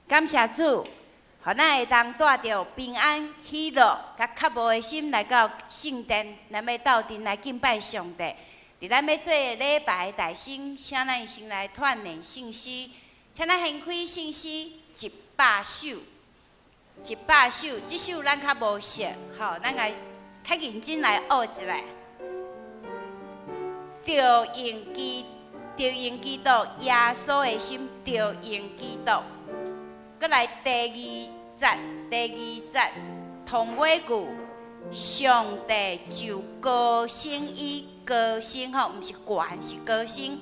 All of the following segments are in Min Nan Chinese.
感謝主，予咱會當帶著平安、喜樂、佮渴慕的心來到聖殿，咱欲鬥陣來敬拜上帝。佇咱欲做禮拜的大先，請咱先來串聯聖詩，請咱掀開聖詩100首，100首，這首咱較無熟，吼，咱來較認真來學一下。著用基，著用基督耶穌的心，著用基督。閣來第二節，第二節，頭尾句，上帝就高升伊高升吼，毋是懸，是高升。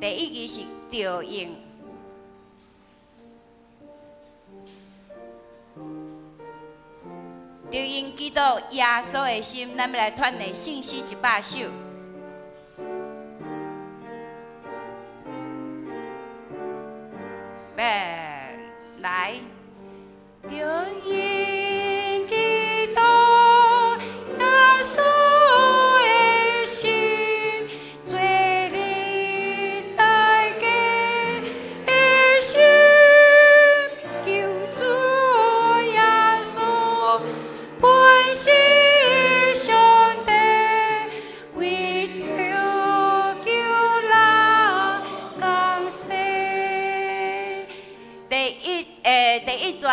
第一句是著用，著用基督耶穌的心，咱欲來串聯聖詩100首。來，著用基督耶穌的心，做恁大家的心，救主耶穌本是上帝，為著救人降世。第一逝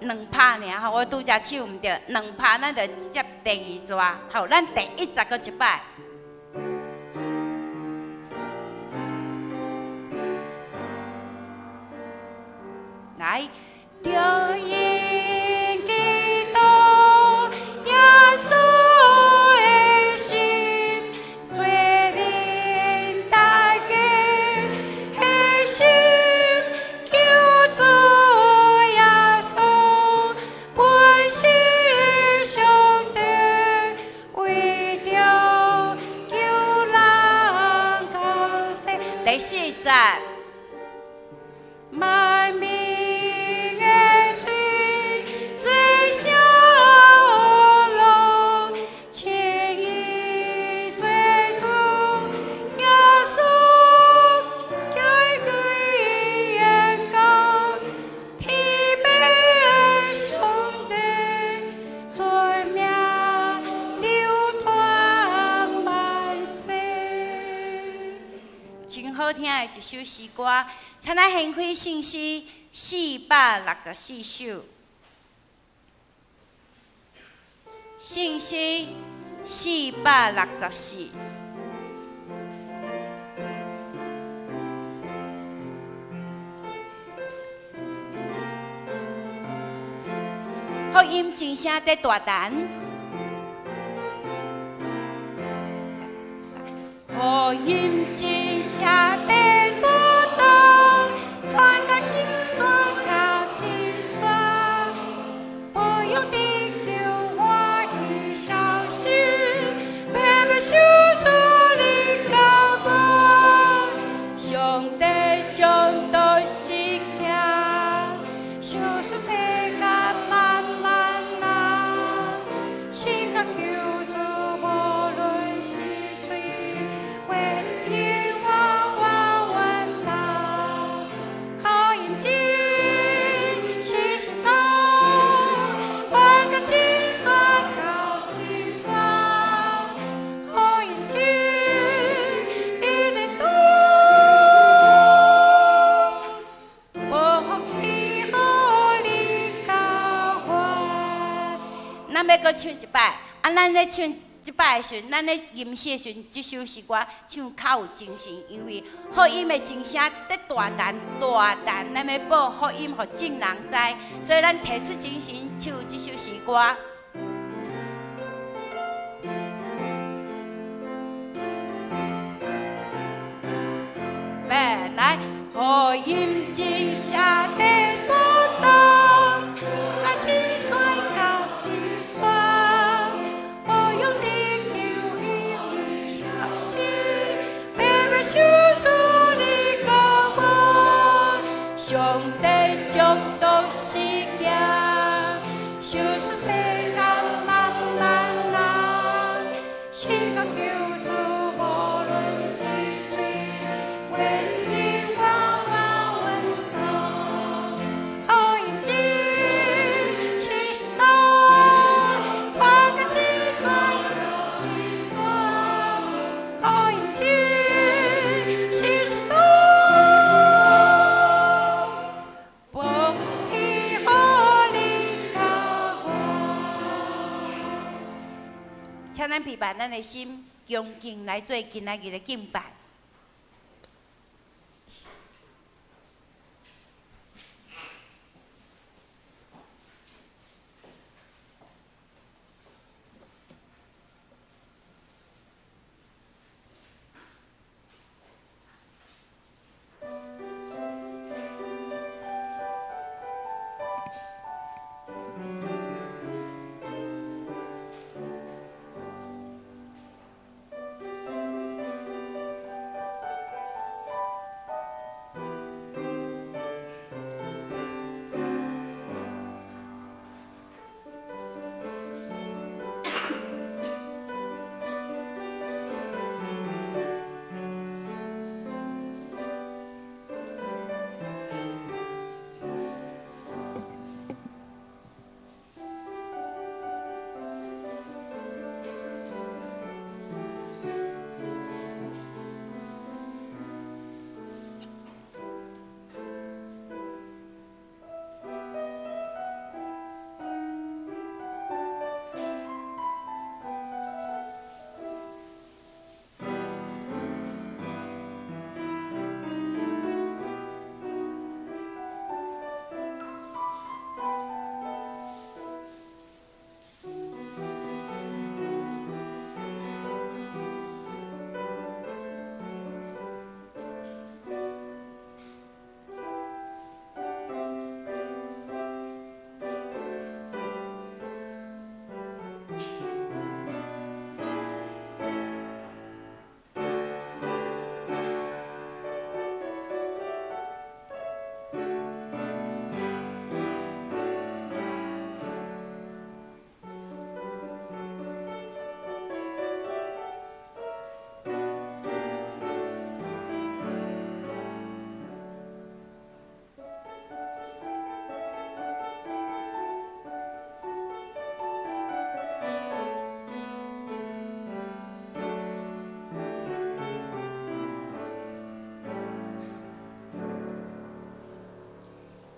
兩拍爾吼，我拄才唱毋著，兩拍咱就接第二逝，好，咱第一節閣一擺。來，著用基督耶穌的心，做恁大家的心，救主耶穌本是上帝，為著救人降世。第四節，萬民的喙做聲樂，稱伊做主耶穌，貴貴高，天父上帝，尊名流傳萬世。真好聽的一首詩歌，請咱掀開聖詩464首。聖詩464。福音真聲佇大陳。福音真聲佇大陳，傳到這山到這山，保養地球歡喜消息，白白受數你交我，上帝將道實行，受數世間萬萬人，信靠救主無論是誰，歡迎我我阮人，福音真時時動，傳到這山到這山，福音真佇咧動，無福氣予你交阮。咱欲閣唱一擺，啊，咱咧唱這擺的時陣，咱咧吟詩的時陣，這首詩歌唱較有精神，因為福音的真聲佇大陳大陳，咱欲報福音予眾人知，所以咱提出精神唱這首詩歌。來，福音真聲佇大陳，到這山到這山，保養地球喜消息，白白受數你交我，上帝將道實行，受數世間萬萬人，信靠救主無論是誰，歡迎我我阮人，備咱的心，恭敬來做今仔日的敬拜。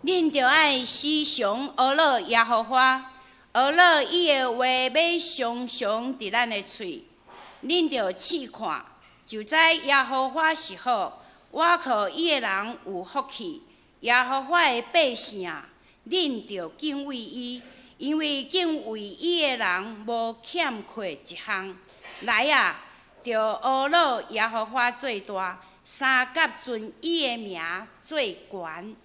恁著愛時常學樂耶和華，學樂伊的話欲常常佇咱的喙。恁著試看，就知耶和華是好，倚靠伊的人有福氣。耶和華的百姓啊，恁著敬畏伊，因為敬畏伊的人無欠缺一項。來啊，著學樂耶和華做大，相佮尊伊的名做懸。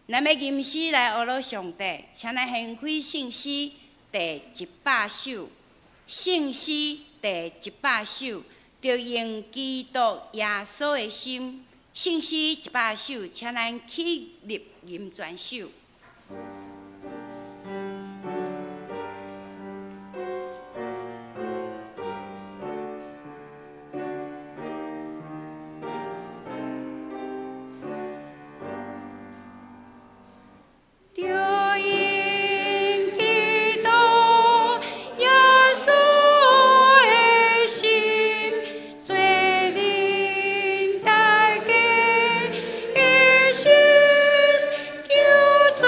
咱欲吟詩來學樂上帝，請咱掀開聖詩第100首，聖詩第100首，著用基督耶穌的心。聖詩一百首，請咱起立吟全首。著用基督耶穌的心，做恁大家的心，求主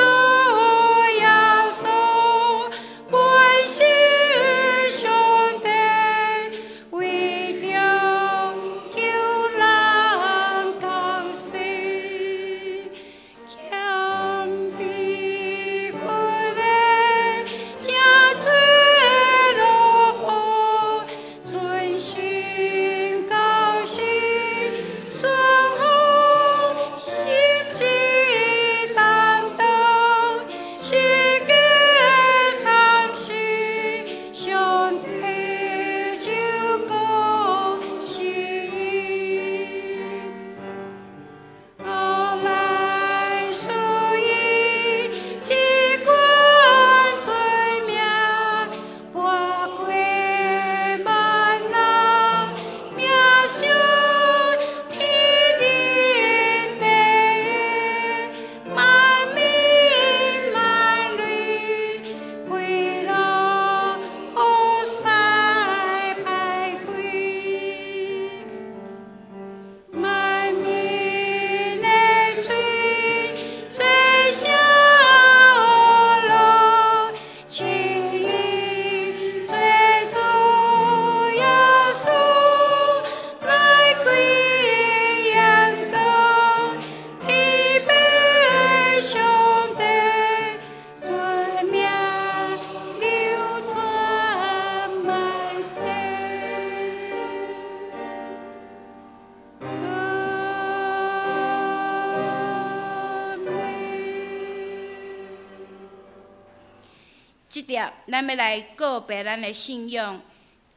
節，咱欲來告白咱的信仰，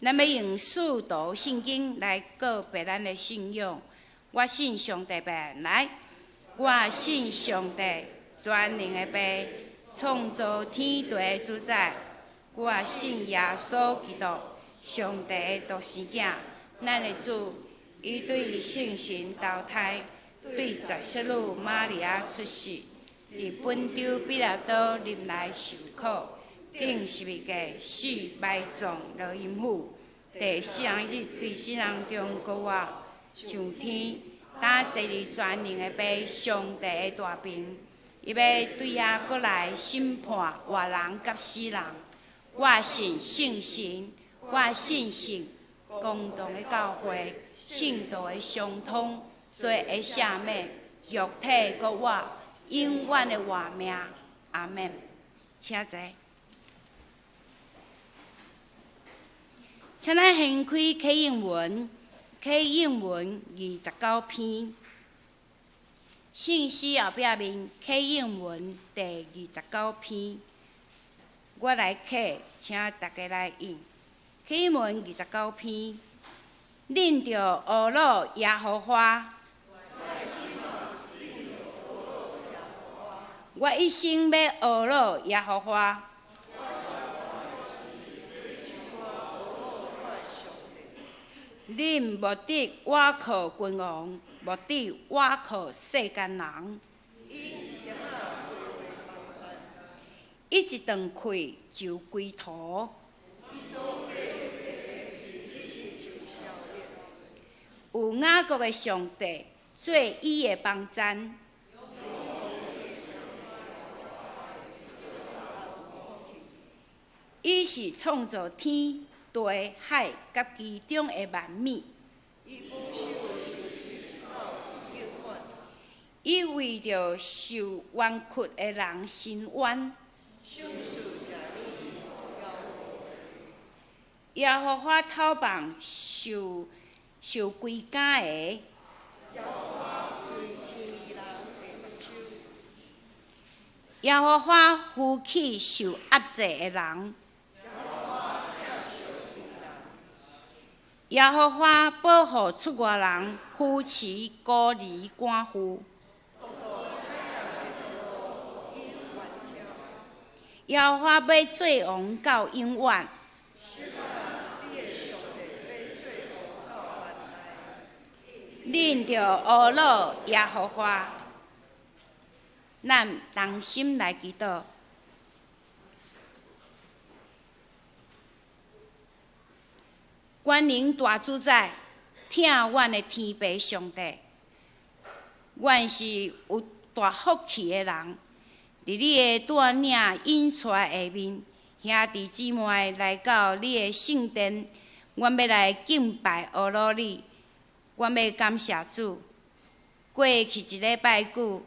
咱欲用使徒信經來告白咱的信仰。我信上帝爸，來，我信上帝全能的爸，創造天地的主宰。我信耶穌基督，上帝的獨生囝，咱的主，伊對聖神投胎，對十色女瑪利亞出世，佇本丟彼拉多入來受苦，釘十字架死埋葬落陰府，第四日對死人中復活，上天，擔坐佇全能的爸上帝的大爿，伊欲對遐閣來審判活人佮死人。我信聖神，我信信公同的教會，聖徒的相通，罪的赦免，肉體復活，永遠的活命。阿們。請坐。請咱掀開啟應文，啟應文29篇，聖詩後壁面啟應文第29篇，我來啟，請大家來應。啟應文二十九篇，恁著呵咾耶和華。我一生欲呵咾耶和華。恁毋得倚靠君王，毋得倚靠世間人。伊一斷氣就歸土。有雅各的上帝做伊的幫贊。伊是創造天地海佮其中的萬物。伊為著受冤屈的人伸冤。耶和華透放受受歸家的。耶和華扶起受壓制的人。耶和華保護出外人，扶持孤兒寡婦。耶和華欲做王到永遠。恁著呵咾耶和華，咱同心來祈禱。全能大主宰，疼阮的天父上帝，阮是有大福氣的人，佇你的帶領引帶下面，兄弟姊妹來到你的聖殿，阮欲來敬拜呵咾你，阮欲感謝主。過去一禮拜久，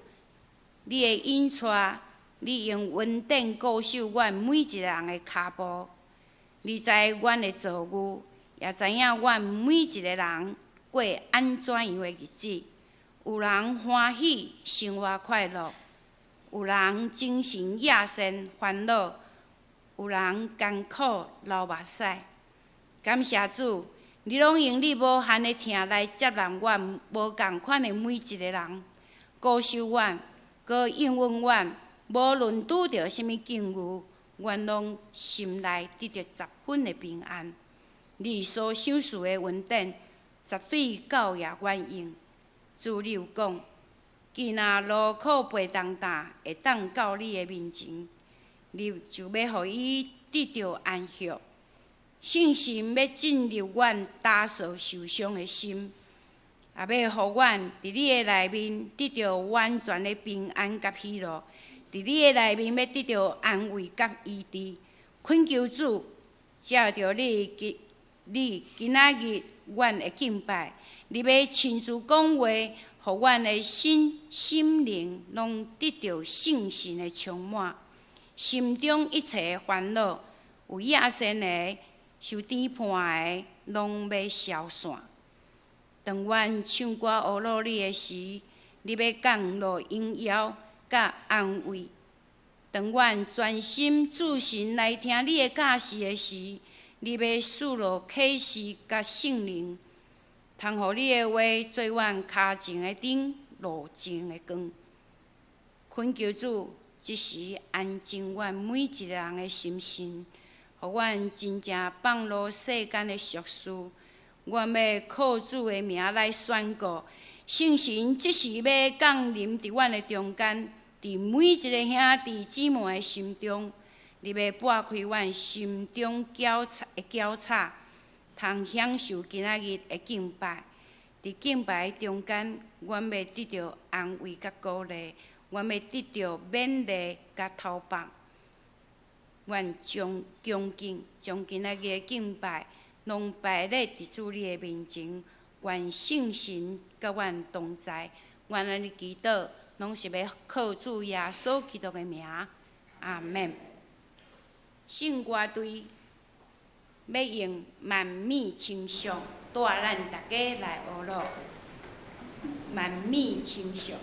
你的引帶，你用恩典顧守阮每一個人的跤步，你知阮的遭遇。也知影阮每一个人過按怎樣的日子，有人歡喜生活快樂，有人精神野神煩惱，有人艱苦流目屎。感謝主，你攏用你無限的疼來接納阮無仝款的每一个人，顧守阮，閣應允阮，無論拄著啥物境遇，阮攏心內得著十分的平安。你所賞賜的恩典，絕對夠額阮用。主，你有講，既若勞苦背重擔，會當到你的面前，你就欲予伊得著安息。聖神欲進入阮焦燥受傷的心，也欲予阮佇你的內面得著完全的平安佮喜樂。佇你的內面欲得著安慰佮醫治。懇求主，藉著你今你今仔日阮的敬拜，你欲親自講話，予阮的身心靈攏得著聖神的充滿，心中一切煩惱，有野心的、受審判的，攏欲消散。當阮唱歌呵咾你的時，你欲降落榮耀佮安慰。當阮專心注神來聽你的教示的時，你欲賜落啟示佮聖靈，通予你的話做阮跤前的燈，路前的光。懇求主，這時安靜阮每一个人的心神，予阮真正放落世間的俗事。阮欲靠主的名來宣告，聖神這時欲降臨佇阮的中間，佇每一個兄弟姊妹的心中，你欲撥開阮心中攪吵的攪吵，通享受今仔日的敬拜。佇敬拜中間，阮欲得著安慰佮鼓勵，阮欲得著勉勵佮投放。阮將恭敬將今仔日的敬拜，攏擺列佇主你的面前，願聖神佮阮同在。阮按呢祈禱，攏是欲靠主耶穌基督的名。阿們。聖歌隊欲用萬米清秀帶咱大家來學咯。萬米清秀。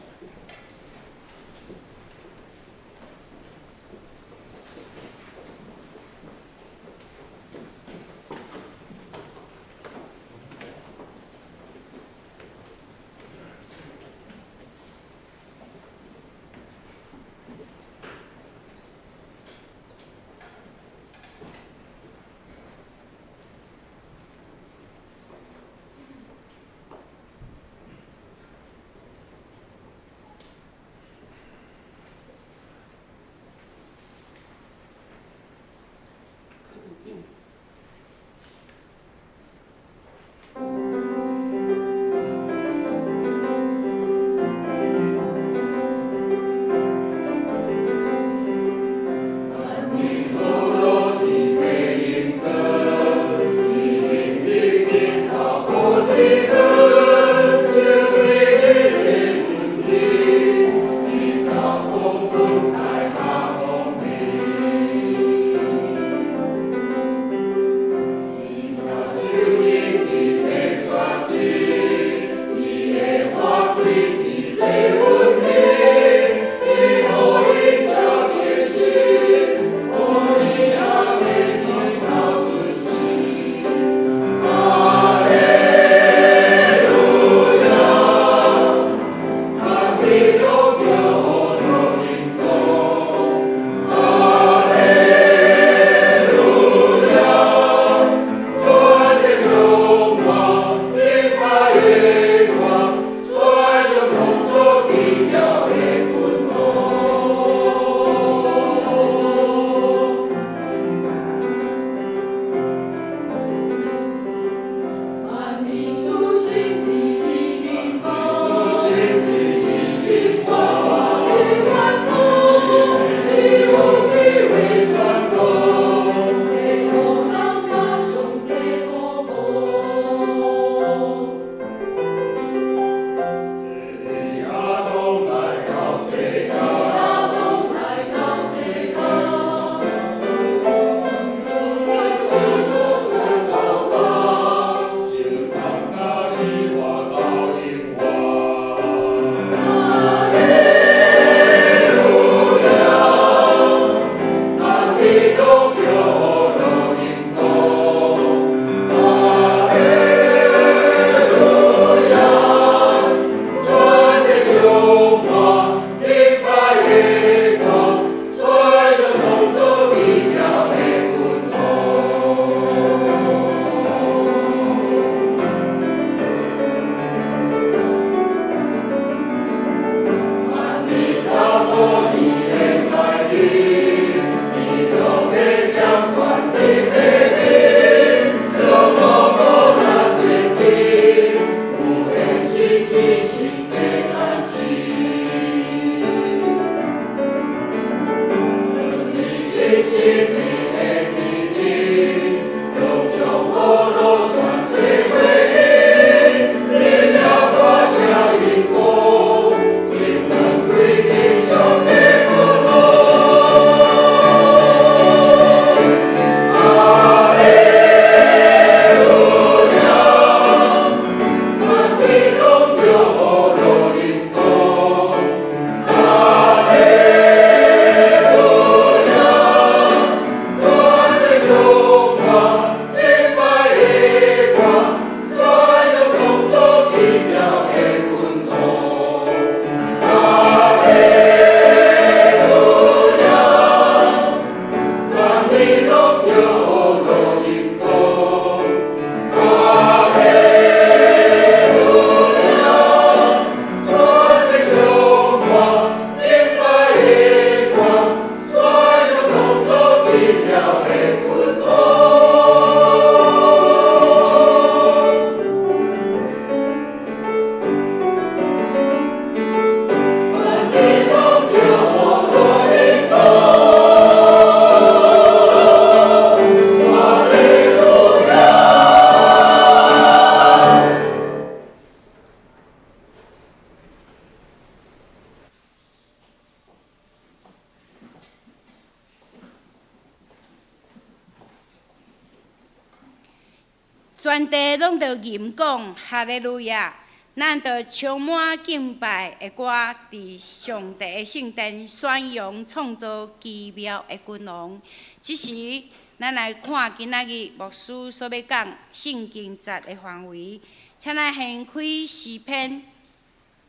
全地攏著吟講哈利路亞，咱著充滿敬拜的歌，佇上帝的聖殿宣揚創造奇妙的君王。這時，咱來看今仔日牧師所欲講聖經節的範圍，請咱掀開詩篇，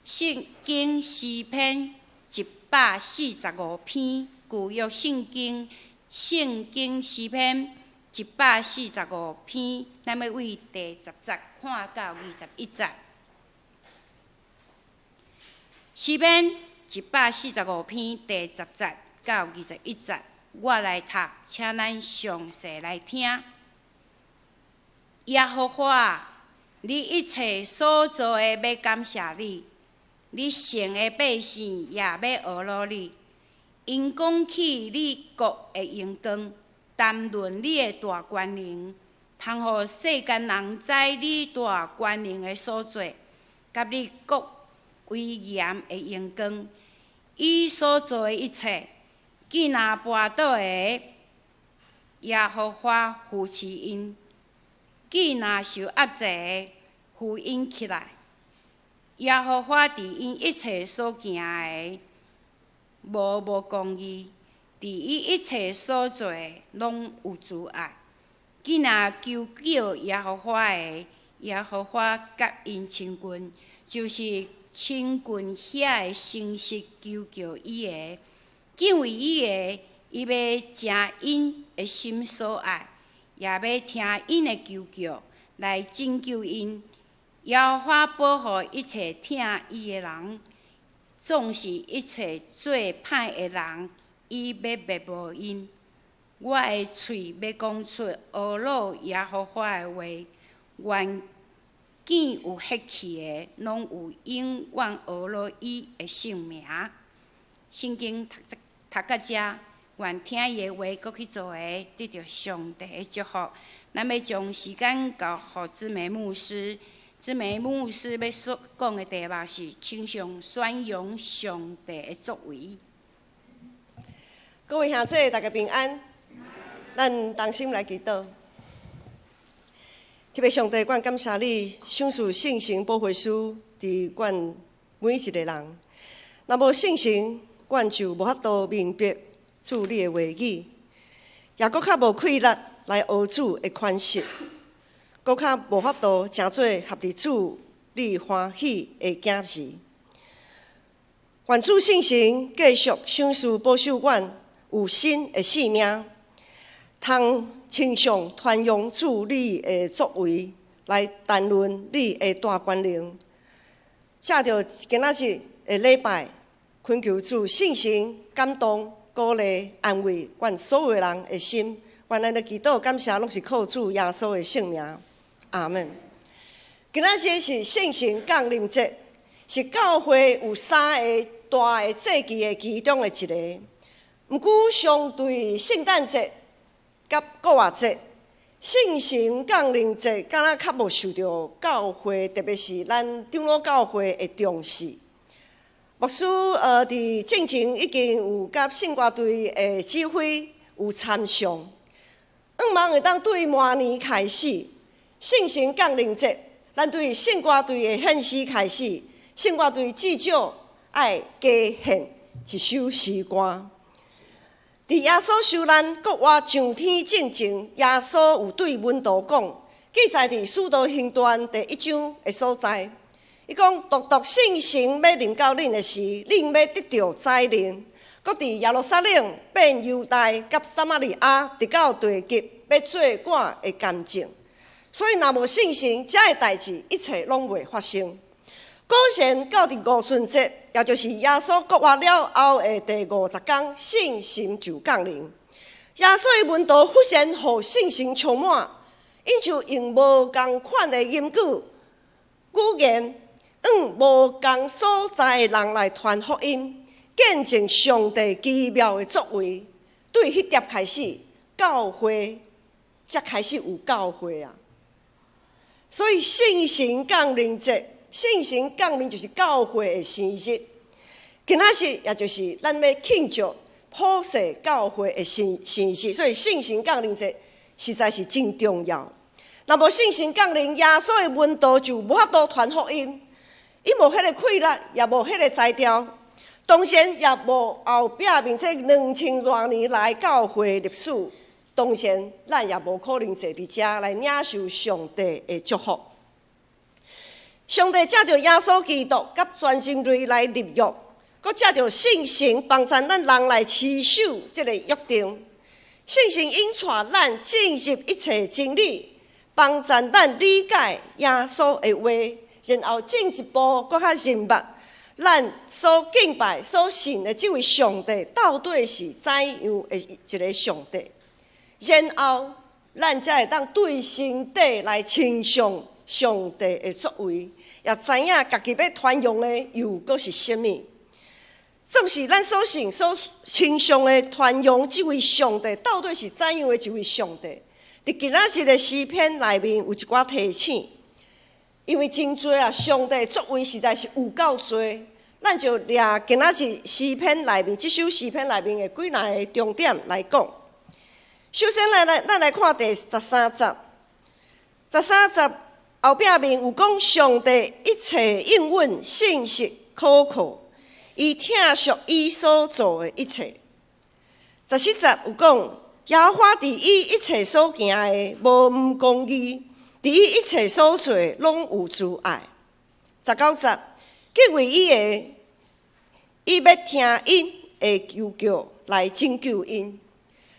聖經詩篇145篇，舊約聖經聖經詩篇一百四十五篇，咱欲對第10節看到21節。詩篇一百四十五篇第十節到21節，我來讀，請咱詳細來聽。耶和華，你一切所造的欲感謝你，你聖的百姓也欲呵咾你。𪜶講起你國的榮光，談論你的大權能，通予世間人知你大權能的所作，佮你國威嚴的榮光。伊所造的一切，見若跋倒的，耶和華扶持𪜶；見若受壓制的，扶𪜶起來。耶和華佇𪜶一切所行的，無無公義，佇伊一切所做的，攏有慈愛。見若求叫耶和華的，耶和華佮𪜶親近，就是親近遐个誠實求叫伊的，敬畏伊的，伊欲成𪜶的心所愛，也欲聽𪜶的求叫，來拯救𪜶。耶和華保護一切疼伊的人，總是一切做歹的人，伊欲滅無𪜶。我的喙欲講出呵咾耶和華的話，願見有血氣的，攏有永遠呵咾伊的聖名。聖經讀讀到遮，願聽伊的話，閣去做的，得著上帝的祝福。咱欲將時間交予姊妹牧師，姊妹牧師欲所講的題目是：親像宣揚上帝的作為。各位兄弟，大家平安。咱同心來祈禱。天父上帝，阮感謝你，賞賜聖神保惠師佇阮每一个人。若無聖神，阮就無法度明白主你的話語，也閣較無氣力來學主的款式，閣較無法度成做合佇主你歡喜的囝兒。願主聖神繼續賞賜保守阮有新的生命，通親像傳揚主你的作為，來談論你的大權能。藉著今仔日的禮拜，懇求主聖神感動、鼓勵、安慰阮所有人的心。願咱的祈禱感謝，攏是靠主耶穌的聖名。阿門。今仔日是聖神降臨節，是教會有三个大的節期的其中的一个。毋過相對聖誕節佮復活節，聖神降臨節敢若較無受著教會，特別是咱長老教會的重視。牧師佇進前已經有佮聖歌隊的指揮有參詳，向望會當對明年開始，聖神降臨節，咱對聖歌隊的獻詩開始，聖歌隊至少愛加獻一首詩歌。佇耶穌受難復活上天進前，耶穌有對門徒講，記載佇使徒行傳第一章的所在。伊講：獨獨聖神欲臨到恁的時，恁欲得著災能，閣佇耶路撒冷、遍猶大佮撒瑪利亞，直到地極，欲做我的見證。所以，若無聖神，這个代誌一切攏袂發生。果然到佇五旬節，也就是耶穌復活了後的第50工，聖神就降臨。耶穌的門徒忽然予聖神充滿，𪜶就用無仝款的音語語言，向無仝所在的人來傳福音，見證上帝奇妙的作為。對彼粒開始，教會才開始有教會啊！所以聖神降臨節，聖神降臨就是教會的生日。今仔日也就是咱欲慶祝普世教會的生日，所以聖神降臨節實在是真重要。若無聖神降臨，耶穌的門徒就無法度傳福音，伊無彼个氣力，也無彼个才調，當然也無後壁面這兩千偌年來教會歷史，當然咱也無可能坐佇遮來領受上帝的祝福。上帝藉著耶穌基督佮全人類來立約，閣藉著聖神幫助咱人來持守這个約定。聖神引帶咱進入一切真理，幫助咱理解耶穌的話，然後進一步閣較認捌咱所敬拜、所信的這位上帝到底是怎樣的一个上帝。然後咱才會當對心底來親像上帝的作為，也知影家己欲傳揚的又閣是啥物。總是咱所信、所親像的傳揚這位上帝到底是怎樣的一位上帝？佇今仔日的詩篇內面有一寡提醒，因為真濟啊，上帝作為實在是有夠濟，咱就掠今仔日詩篇內面這首詩篇內面的幾若个重點來講。首先來，咱來看第十三節，十三節後壁面有講上帝一切應允信實可靠，伊疼惜伊所做的一切。十四節有講，耶和華佇伊一切所行的無毋公義，佇伊一切所做的攏有慈愛。十九節，敬畏伊的，伊欲聽𪜶的求叫來拯救𪜶。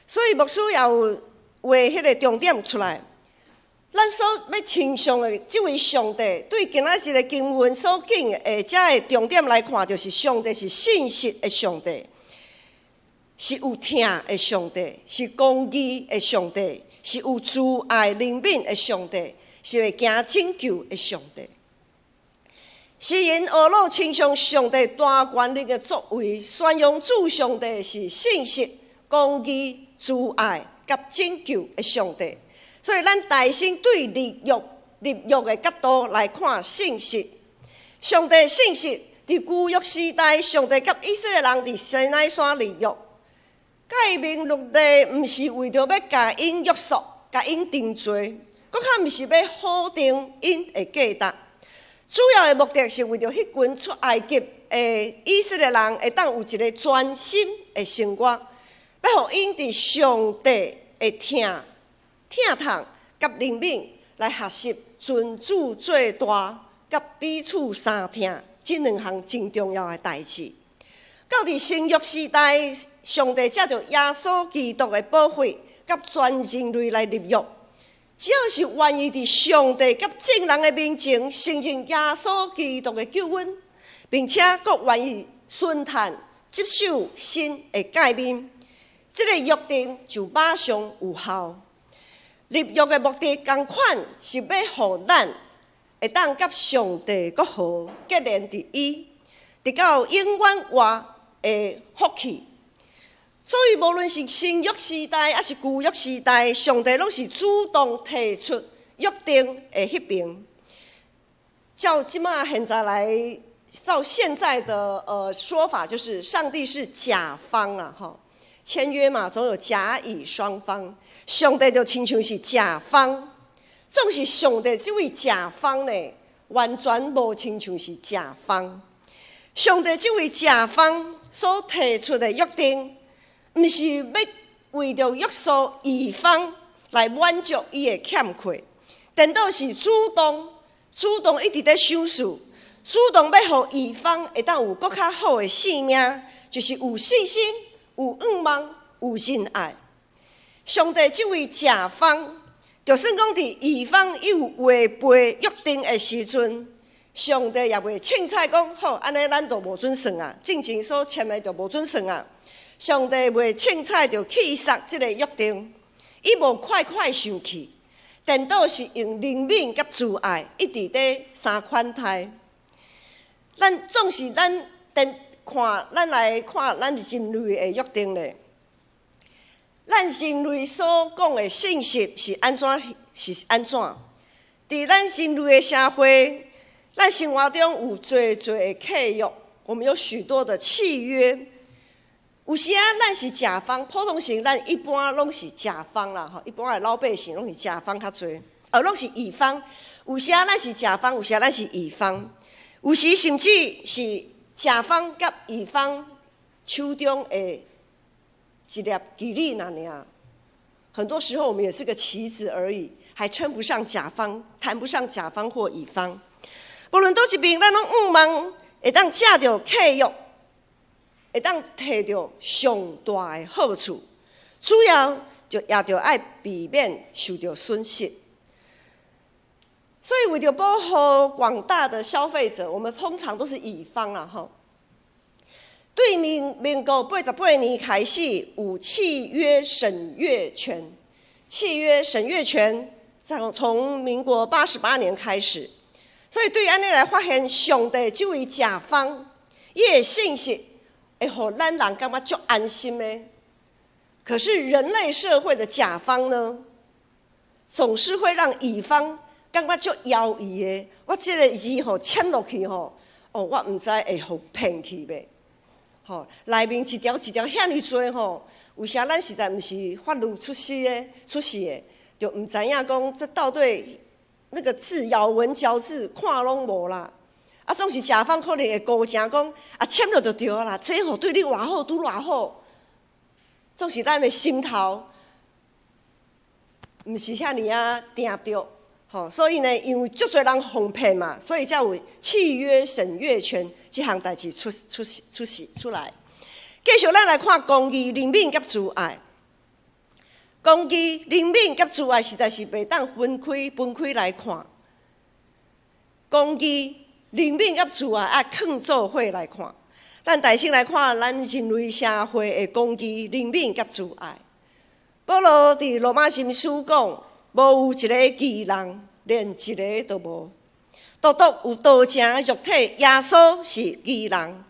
所以牧師也有畫彼个重點出來。咱所欲親像的這位上帝，對今仔日的經文所講的這个重點來看，就是上帝是信實的上帝，是有疼的上帝，是公義的上帝，是有慈愛憐憫的上帝，是會行拯救的上帝。詩人呵咾親像上帝大權力的作為，宣揚主上帝是信實、公義、慈愛佮拯救的上帝。所以，咱大先對立約的角度來看信實。上帝信實，佇舊約時代，上帝佮以色列人佇西奈山立約。誡命律例毋是為著欲共𪜶約束、共𪜶定罪，閣較毋是欲否定𪜶的價值。主要的目的是為著彼群出埃及的以色列人會當有一个全新的生活，欲予𪜶佇上帝的疼痛佮憐憫來學習尊主做大佮彼此相疼這兩項真重要的代誌。到佇新約時代，上帝藉著耶穌基督的寶血，佮全人類來立約。只要是願意佇上帝佮眾人的面前承認耶穌基督的救恩，並且閣願意順從接受新的誡命，這个約定就馬上有效。立約的目的仝款是欲予咱會當佮上帝閣和結連佇伊，得到永遠活的福氣。所以，無論是新約時代，抑是舊約時代，上帝攏是主動提出約定的彼爿。照這馬現在來，照現在的說法，就是上帝是甲方啊，吼，簽約嘛，總有甲乙雙方，上帝就親像是甲方，總是上帝這位甲方呢，完全無親像是甲方。上帝這位甲方所提出的約定，毋是欲為著約束乙方來滿足伊的欠缺，顛倒是主動一直咧想事，主動欲予乙方會當有閣較好的生命，就是有信心、有盼望、有仁愛。上帝這位甲方，就算講佇乙方有違背約定的時陣，上帝也袂凊彩講好，按呢咱就無準算啊，進前所簽的就無準算啊。上帝袂凊彩就棄殺這个約定，伊無快快生氣，顛倒是用憐憫佮慈愛，一直佇相寬待。咱總是咱顛看，咱來看咱人類的約定咧。咱人類所講的信實是按怎？是按怎？佇咱人類的社會，咱生活中有濟濟的契約，我們有許多的契約。有時啊，咱是甲方，普通時咱一般攏是甲方啦，吼，一般的老百姓攏是甲方較濟，攏是乙方。有時咱是甲方，有時咱是乙方，有時甚至是甲方佮乙方手中的一粒棋子爾。很多時候我們也是個棋子而已，還稱不上甲方，談不上甲方或乙方。無論佗一邊，咱攏向望會當藉著契約，會當提著上大的好處，主要就也著愛避免受著損失。所以為著保護廣大的消費者，我們通常都是乙方啦，吼。對民國88年開始有契約審閱權，契約審閱權從民國八十八年開始，所以對按呢來發現上帝這位甲方，伊的信息會予咱人感覺足安心的。可是人類社會的甲方呢，總是會讓乙方感覺足猶豫的。我這個字吼簽落去吼，哦，我毋知會予騙去袂？吼，內面一條一條遐爾濟吼，有時咱實在毋是法律出身的，就毋知影講這到底那個字咬文嚼字看攏無啦。啊，總是甲方可能會高聲講，啊簽落就對啦，這吼對你偌好，拄偌好，總是咱的心頭毋是遐爾仔定著。吼，所以呢，因為足濟人予騙嘛，所以才有契約審閱權這項代誌出出出出來。繼續，咱來看公義、憐憫佮慈愛。公義、憐憫佮慈愛實在是袂當分開來看。公義、憐憫佮慈愛愛囥做伙來看。咱大先來看咱人類社會的公義、憐憫佮慈愛。保羅佇羅馬書講，無有一个義人，連一个都無。獨獨有道成肉體，耶穌是義人。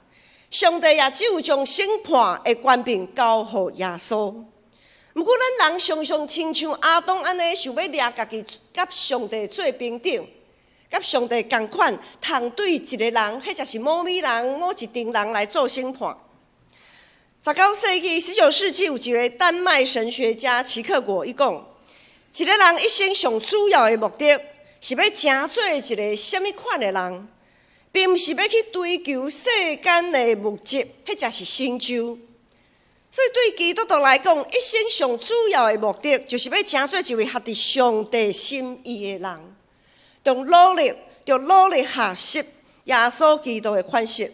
上帝也只有將審判的權柄交予耶穌。毋過，咱人常常親像亞當按呢，想欲掠家己佮上帝做平等，佮上帝仝款，通對一个人，或者是某物人、某一陣人來做審判。19世紀、19世紀有一个丹麥神學家齊克果，伊講，一个人一生上主要的目的，是欲成做一个啥物款的人，並毋是欲去追求世間的物質，或者是成就。所以對基督徒來講，一生上主要的目的，就是欲成做一位合佇上帝心意的人，著努力學習耶穌基督的款式。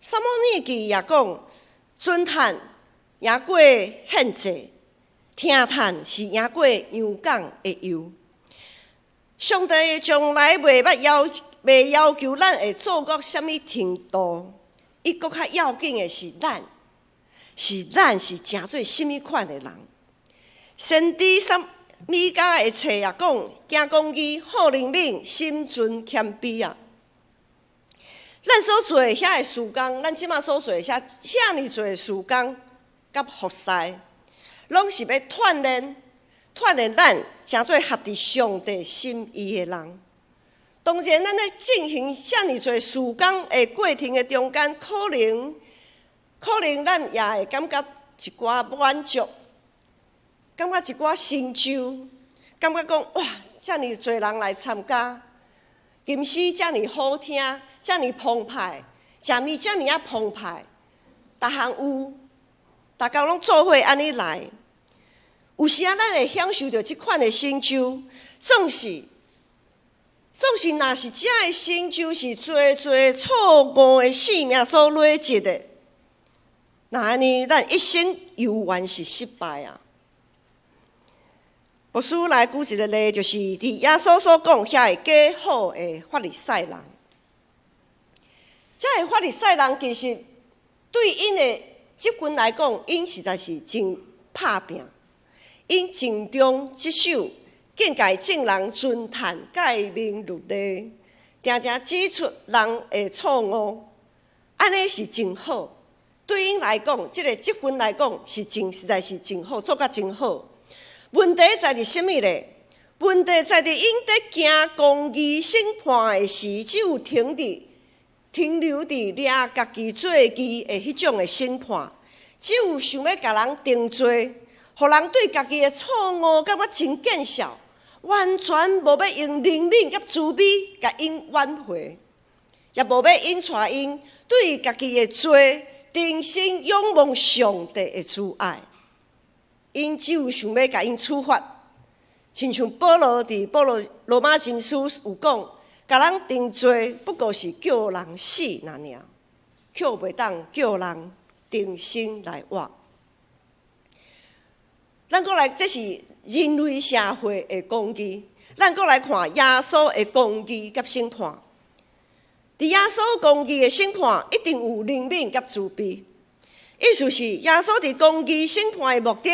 撒母耳記也講，尊嘆贏過獻祭，聽嘆是贏過羊犅的油。上帝從來袂要求咱會做到啥物程度，伊閣較要緊的是咱，是咱是成做啥物款的人。先知撒米迦的冊也講，行公義、好憐憫、心存謙卑啊。咱所做的遐个事工，咱這馬所做的遐遐爾濟事工，佮服侍，攏是欲鍛鍊。鍛鍊咱成做合佇上帝心意的人。當然，咱咧進行遮爾濟事工的過程的中間，可能咱也會感覺一寡滿足，感覺一寡成就，感覺講哇，遮爾濟人來參加，琴詩遮爾好聽，遮爾澎湃，食物遮爾仔澎湃，逐項有，逐工攏做伙按呢來。有時仔咱會享受著這款的成就，總是，若是這个成就是濟濟錯誤的生命所累積的，那按呢，咱一生猶原是失敗啊！牧師來舉一个例，就是佇耶穌所講遐个假好的法利賽人，這个法利賽人其實對𪜶的職分來講，𪜶實在是真拍拚。𪜶盡忠職守，見解眾人尊嘆誡命律例，定定指出人的錯誤，按呢是真好。對𪜶來講，這个職分來講是真實在是真好，做甲真好。問題在佇啥物咧？問題在佇𪜶佇行公義審判的時，只有停留佇掠家己做義的彼種的審判，只有想欲共人定罪，予人對家己的錯誤感覺真見笑。完全無欲用憐憫佮慈悲共𪜶挽回，也無欲𪜶帶𪜶對家己的罪重新仰望上帝的慈愛。𪜶只有想欲共𪜶處罰，親像保羅佇保羅羅馬前書有講，共人定罪不過是叫人死爾爾，卻袂當叫人重新來活。咱閣來，這是人類社會的公義。咱閣來看耶穌的公義佮審判。佇耶穌公義的審判，一定有憐憫佮慈悲。意思是耶穌佇公義審判的目的，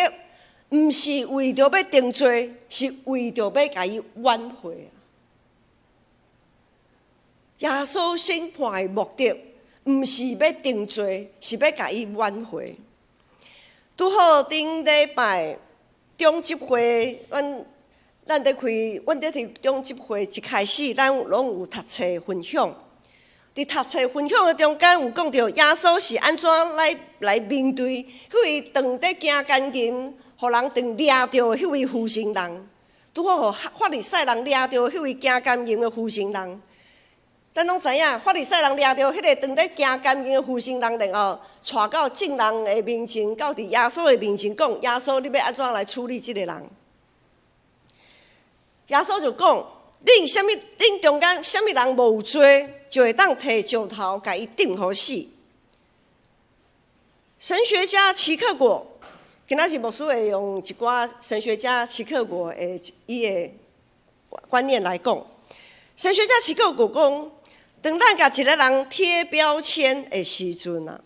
毋是為著欲定罪，是為著欲共伊挽回。耶穌審判的目的，毋是欲定罪，是欲共伊挽回。拄好頂禮拜中執會，阮咱佇開，阮佇佇中執會一開始，咱攏有讀冊分享。佇讀冊分享的中間，有講著耶穌是按怎來面對彼位當佇行奸淫，予人當掠著彼位負心人，拄好予法利賽人掠著彼位行奸淫的負心人。咱攏知影，法利賽人掠著彼个當佇行奸淫的負心人，然後帶到眾人的面前，到佇耶穌的面前講：耶穌，你欲按怎來處理這个人？耶穌就講：恁啥物？恁中間啥物人無有罪，就會當提石頭共伊釘予死。神學家齊克果，今仔日牧師會用一寡神學家齊克果的伊的觀念來講。神學家齊克果講，當咱共一个人貼標籤的時陣啊，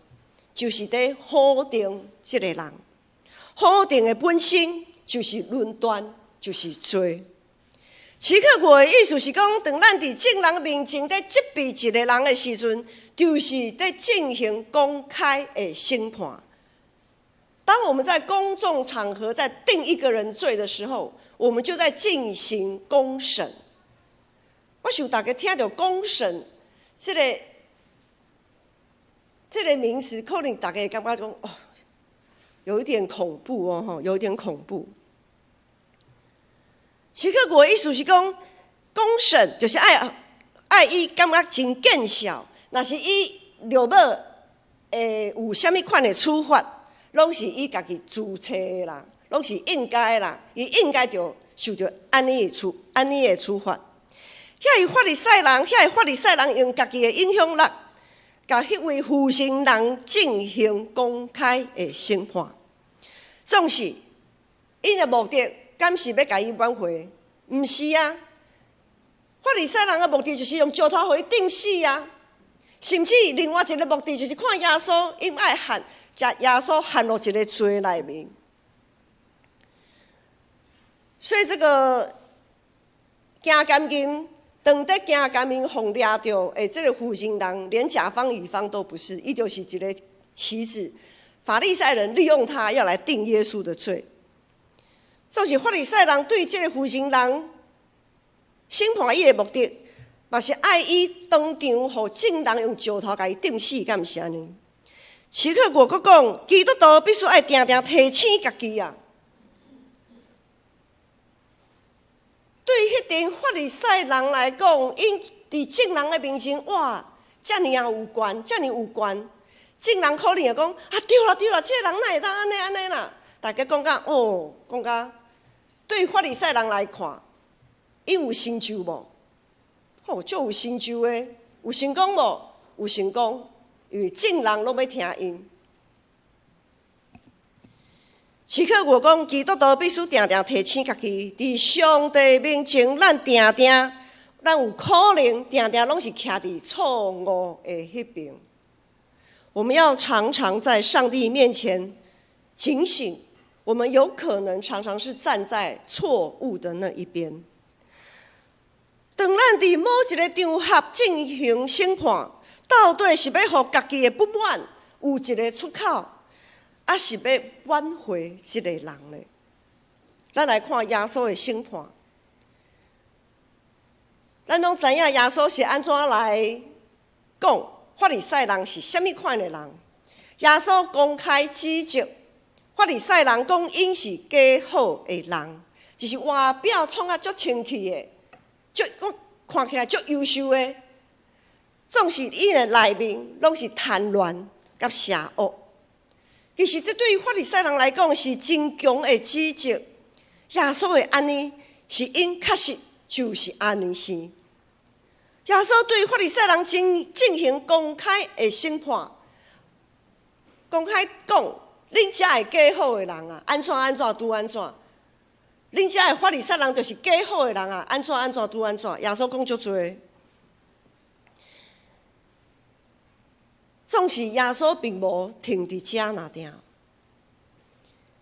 就是佇否定這个人。否定的本身就是論斷，就是罪。齊克果的意思是講，當咱佇眾人面前佇責備一个人的時陣，就是佇進行公開的審判。當我們在公眾場合在定一個人罪的時候，我們就在進行公審。我想大家聽著公審這個名詞，可能大家會感覺講哦，有一點恐怖哦，吼，有一點恐怖。齊克果的意思是講，公審就是愛伊感覺真見笑，若是伊落尾會有啥物款的處罰，攏是伊家己自揣的啦，攏是應該啦，伊應該著受著按呢的處罰。遐個法利賽人，遐個法利賽人用家己的影響力，共彼位負心人進行公開的審判。總是𪜶的目的，敢是欲共伊挽回？毋是啊！法利賽人的目的就是用石頭予伊釘死啊！甚至另外一个目的就是看耶穌，𪜶愛陷，共耶穌陷入一个罪內面。所以這個行奸淫，當佇行奸淫予掠著的這個負心人，連甲方乙方都不是，伊就是一个棋子。法利賽人利用他要來定耶穌的罪。總是法利賽人對這个負心人審判伊的目的，嘛是愛伊當場予眾人用石頭共伊釘死，敢毋是按呢？齊克果閣講，基督徒必須愛定定提醒家己啊。對彼陣法利賽人來講，𪜶佇眾人的面前，哇，遮爾仔有權，遮爾有權，眾人可能會講啊，對啦對啦，這个人哪會當按呢按呢啦？大家講甲哦，講甲對法利賽人來看，𪜶有成就無？吼，足有成就的，有成功無？有成功，因為眾人攏欲聽𪜶。齊克果講，基督徒必須定定提醒家己，佇上帝面前，咱定定，咱有可能定定攏是徛佇錯誤的彼邊。我們要常常在上帝面前警醒，我們有可能常常是站在錯誤的那一邊。當咱佇某一个場合進行審判，到底是欲予家己的不滿有一个出口，抑是欲挽回這个人呢？咱來看耶穌的審判，咱攏知影耶穌是按怎來講法利賽人是啥物款的人。耶穌公開指責法利賽人講𪜶是假好的人，就是外表創啊足清氣的，足講看起來足優秀的，總是𪜶的內面攏是貪婪佮邪惡。其實這對法利賽人來講是真強的指責。耶穌會按呢，是因確實就是按呢生。耶穌對法利賽人進行公開的審判，公開講：恁遮的假好的人啊，按怎按怎拄按怎？恁遮的法利賽人就是假好的人啊，按怎按怎拄按怎？耶穌講足濟。總是耶穌並無停佇遮爾定。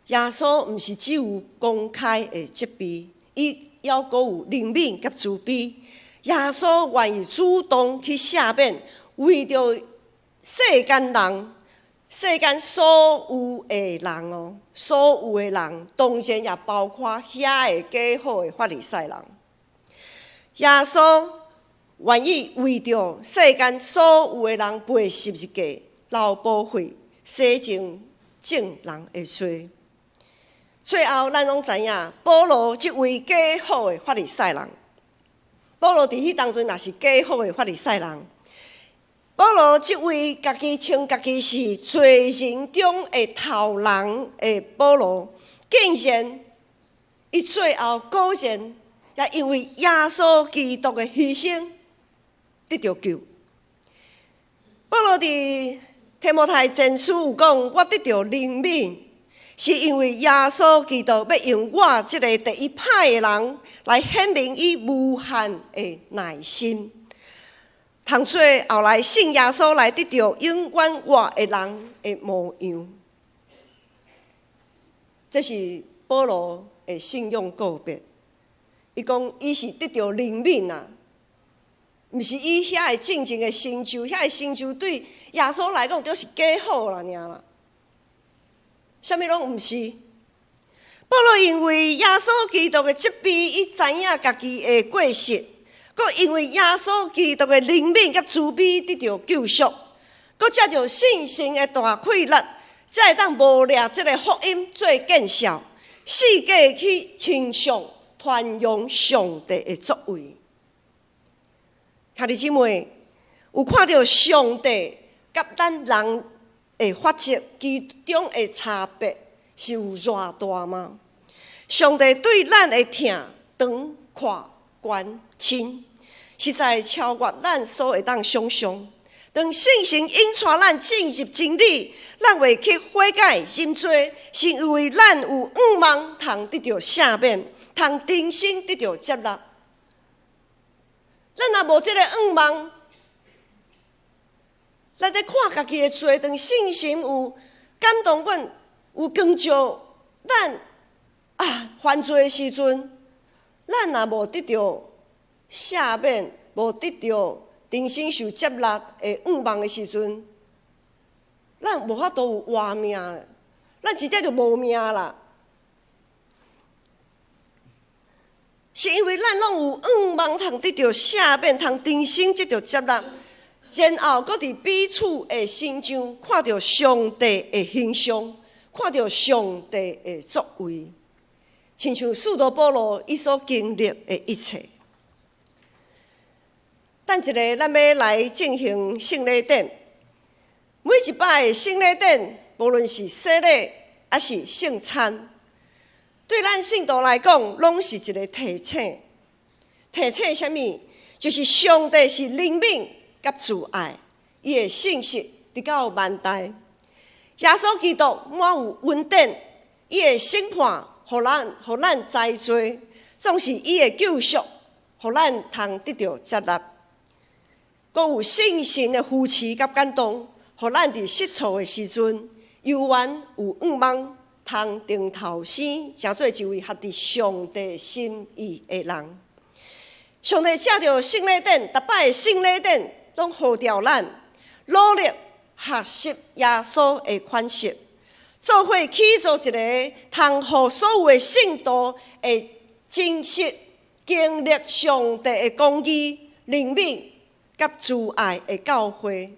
耶穌毋是只有公開的責備，伊猶閣有憐憫佮慈悲。耶穌願意主動去赦免，為著世間人、世間所有的人哦，所有的人，當然也包括遐个假好的法利賽人。耶穌願意為著世間所有的人背十字架、流寶血、洗淨眾人的罪。最後，咱攏知影，保羅這位假好的法利賽人，保羅佇彼當陣嘛是假好的法利賽人。保羅這位家己稱家己是罪人中的頭人的保羅，竟然伊最後果然也因為耶穌基督的犧牲得著救。保羅佇提摩太前書有講：我得著憐憫，是因為耶穌基督欲用我這个第一歹的人來顯明伊無限的耐心，通做後來信耶穌來得著永遠活的人的模樣。這是保羅的信仰告白。伊講伊是得著憐憫啊，毋是伊遐个進前的成就，遐个成就對耶穌來講就是假好啦，爾啦。啥物攏毋是。保羅因為耶穌基督的責備，伊知影家己的過失，閣因為耶穌基督的憐憫佮慈悲得著救贖，閣藉著信心的大氣力，才會當誣掠這个福音做見證，四界去稱頌傳揚上帝的作為。兄弟姊妹，有看著上帝佮咱人的法則其中的差別是有偌大嗎？上帝對咱的疼、長、闊、寬、深，實在超越咱所會當想像。當聖神引帶咱進入真理，咱會去悔改認罪，是因為咱有向望通得著赦免，通重生得著接納。咱若無這个向望，咱咧看家己的罪，當聖神有感動阮，有光照咱啊犯罪的時陣，咱若無得著赦免，無得著重新受接納的向望的時陣，咱無法度有活命，咱直接就無命啦。是因為咱攏有向望通得著赦免，通重新得著接納。然後，閣佇彼此的身上看著上帝的形象，看著上帝的作為，親像使徒保羅伊所經歷的一切。等一下，咱欲來進行聖禮典。每一擺的聖禮典，無論是洗禮抑是聖餐，對咱信徒來講，攏是一个提醒。提醒啥物？就是上帝是憐憫佮慈愛，伊的信實直到萬代。耶穌基督滿有恩典，伊的審判，予咱予咱知罪，總是伊的救贖，予咱通得著接納。閣有聖神的扶持佮感動，予咱佇失錯的時陣，猶原有向望，通重頭生，成做一位合佇上帝心意的人。上帝藉著聖禮典，逐擺的聖禮典，攏呼召咱努力學習耶穌的款式，做伙起做一个通予所有的信徒會真實經歷上帝的公義、憐憫佮慈愛的教會。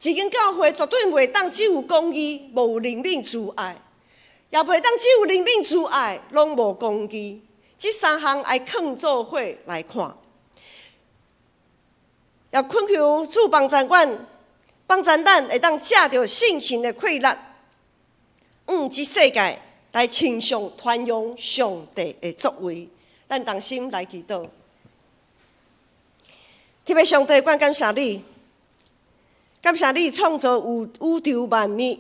一間教會絕對袂當只有公義，無憐憫慈愛；也袂當只有憐憫慈愛，攏無公義。這三項愛囥做伙來看。也懇求主幫助阮，幫助咱會當藉著聖神的氣力，向這世界來親像傳揚上帝的作為。咱同心來祈禱。天父上帝，阮感謝你，感謝你創造宇宇宙萬物，予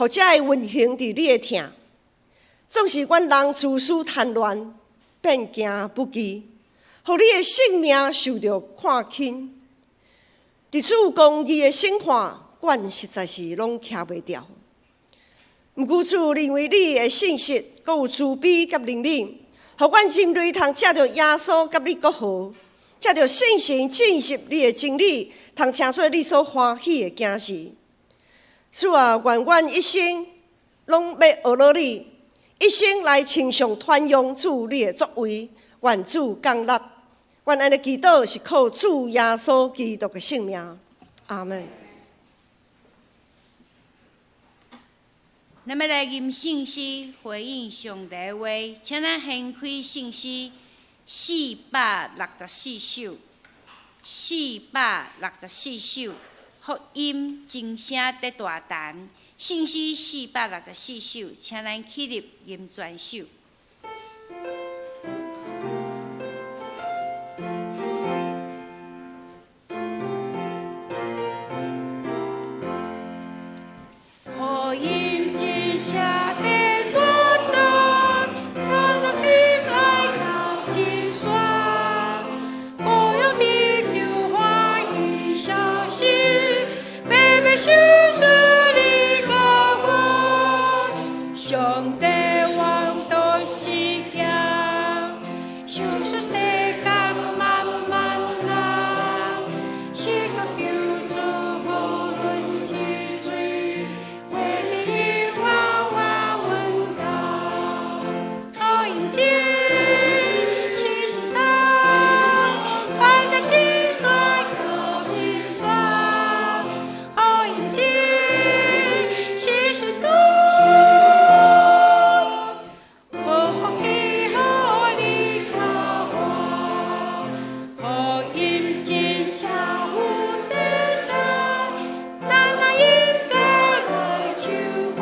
才會運行佇你的疼。縱使阮人自私貪戀，變行不義，予你的性命受著看輕。佇主公義的審判，阮實在是攏徛袂牢。毋過主，因為你的信實，閣有慈悲佮憐憫，予阮人類通藉著耶穌佮你國和，藉著聖神進入你的真理，通成做你所歡喜的囝兒。主啊，願阮一生攏欲學落你，一生來親像傳揚主你的作為，願主降立。阮按呢祈禱是靠主耶穌基督的聖名，阿門。咱欲來吟聖詩回應上帝的話，請咱掀開聖詩464首，464首，福音真聲得大陳。聖詩464首，請咱起立吟全首。福音真聲得大陳，咱若親愛到真山，保養地球歡喜消息，白白受賜你甲我，上帝王道是行，受使世間萬萬人，是靠救主無論之罪，為你我我穩當，福音真時時到，傳到真山到真山，福音真時時到，無福氣予你佮我，福音真聲有得讚，咱若應該來求問，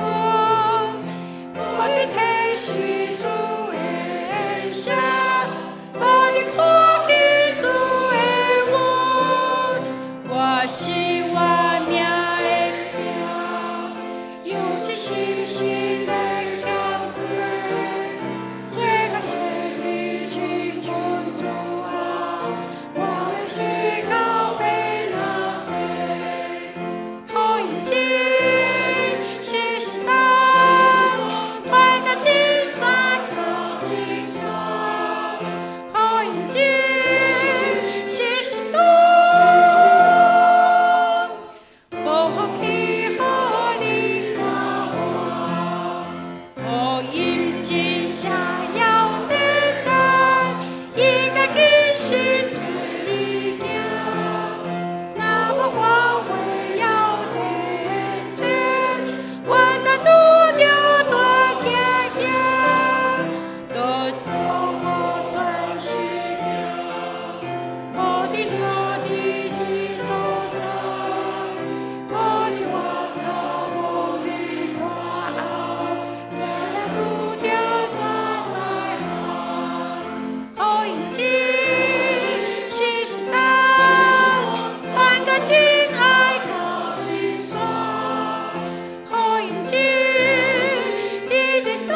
無你提示主的聲，無你看見主的恩，我是活命的命，有一心心的欠缺，做甲生命亲像主啊，我的世到欲哪世？福音真時時到，傳到真山到真山，福音真時時到，無福氣予你佮我，福音真聲要得陳，應該謹慎注意行，若無看話要得切，阮若拄著大驚險，都走過全生命，無佇兄弟之所在，無佇外頭，無佇看後，定定拄著大災難。福音真時時到，傳到真愛到真山，福音真直直到，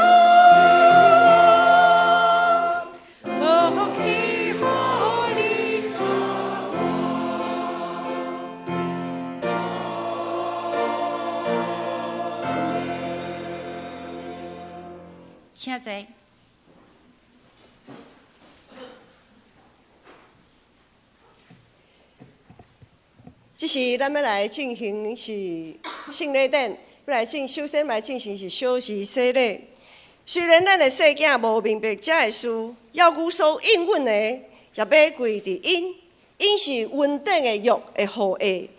無福氣予你佮我。請坐。這時咱欲來進行是聖禮典，欲來進首先來進行是小時洗禮。雖然咱的細囝無明白這个事，猶閣所應允的也欲歸佇𪜶，𪜶是雲頂的約的後裔。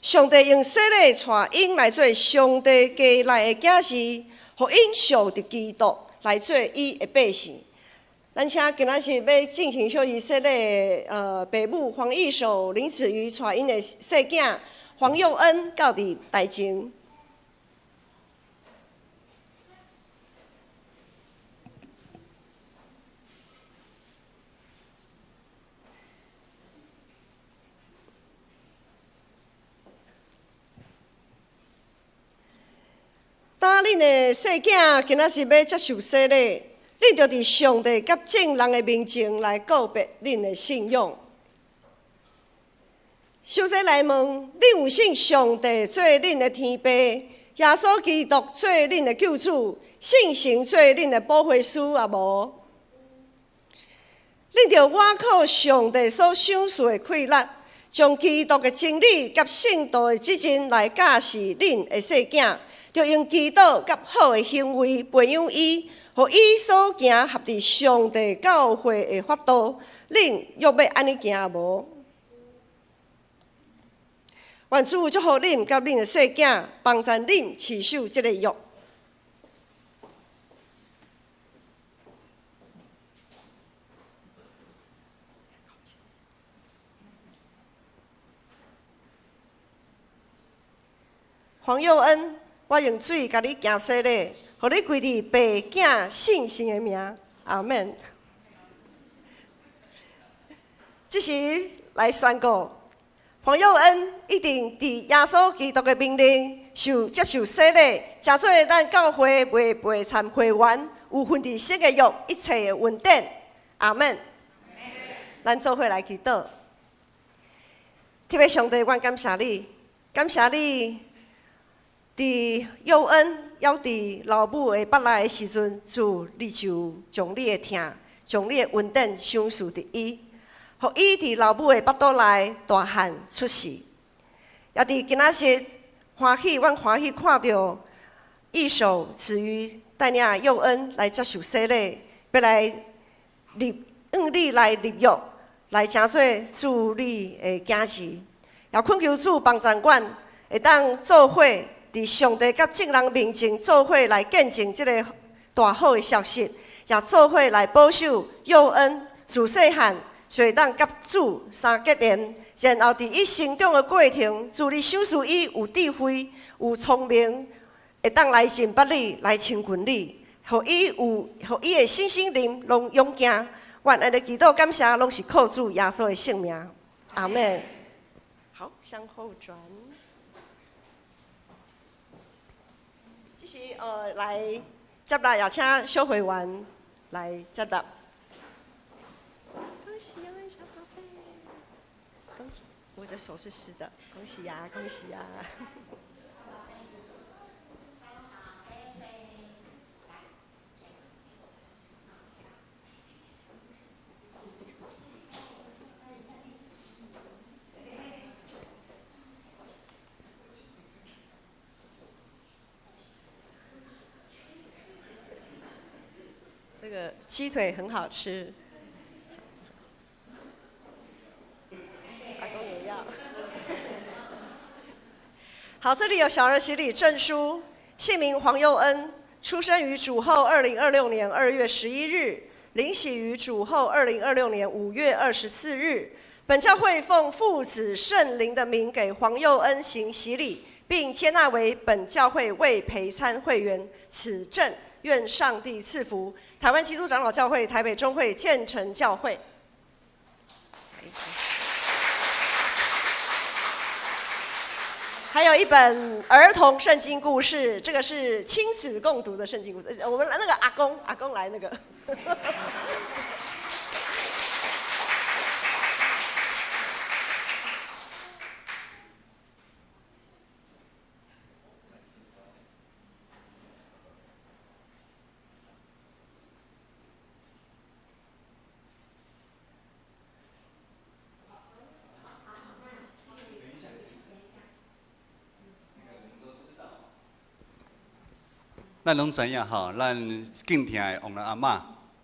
上帝用洗禮帶𪜶來做上帝家內的囝兒，予𪜶屬佇基督來做伊的百姓。咱請今仔日欲進行小儀洗禮的爸母黃義守、林子瑜，帶𪜶的細囝黃佑恩到佇台前。當恁的細囝今仔日欲接受洗禮，恁著佇上帝佮眾人的面前來告白恁的信仰。首先來問，恁有信上帝做恁的天父，耶穌基督做恁的救主，聖神做恁的保惠師也無？恁著倚靠上帝所賞賜的氣力，將基督的真理佮聖徒的責任來教示恁的細囝，著用祈禱佮好的行為培養伊，予伊所行合佇上帝教會的法度。恁欲欲按呢行無？願主祝福恁佮恁的細囝，幫贊恁持守這个約。黃佑恩，我用水共你行洗禮，予你歸佇爸囝聖神的名，阿們。這時來宣告，黃佑恩一定佇耶穌基督的命令受接受洗禮，成做咱教會袂陪參會員，有份佇新的約一切的恩典，阿們。咱做伙來祈禱，天父上帝，阮感謝你，感謝你。佇佑恩猶佇老母的腹內的時陣，主你就將你的疼、將你的恩典賞賜佇伊，予伊佇老母的腹肚內大漢出世。也佇今仔日歡喜，阮歡喜看著義守子瑜帶領佑恩來接受洗禮，欲來立向你來立約，來成做主你的囝兒。也懇求主幫助阮，會當做伙。佇上帝佮眾人面前做伙來見證這个大好的消息，也做伙來保守佑恩自細漢就會當佮主相結連，然後佇伊成長的過程，主你賞賜伊有智慧、有聰明，會當來認捌你、來親近你，予伊有，予伊的身心靈攏勇健。阮按呢祈禱感謝，攏是靠主耶穌的聖名，阿們。好，向後轉。這是來接納，也請小會員來接納。恭喜啊，小寶貝！恭喜，我的手是濕的，恭喜呀，恭喜呀！這個雞腿很好吃，阿公也要。好，這裡有小兒洗禮證書，姓名黃佑恩，出生於主後2026年2月11日，領洗於主後2026年5月24日。本教會奉父子聖靈的名給黃佑恩行洗禮，並接納為本教會未陪參會員。此證願上帝賜福。台灣基督長老教會台北中會建成教會。還有一本兒童聖經故事，這個是親子共讀的聖經故事。我們來那個阿公，阿公來那個。咱攏知影吼，咱敬疼的王阿嬤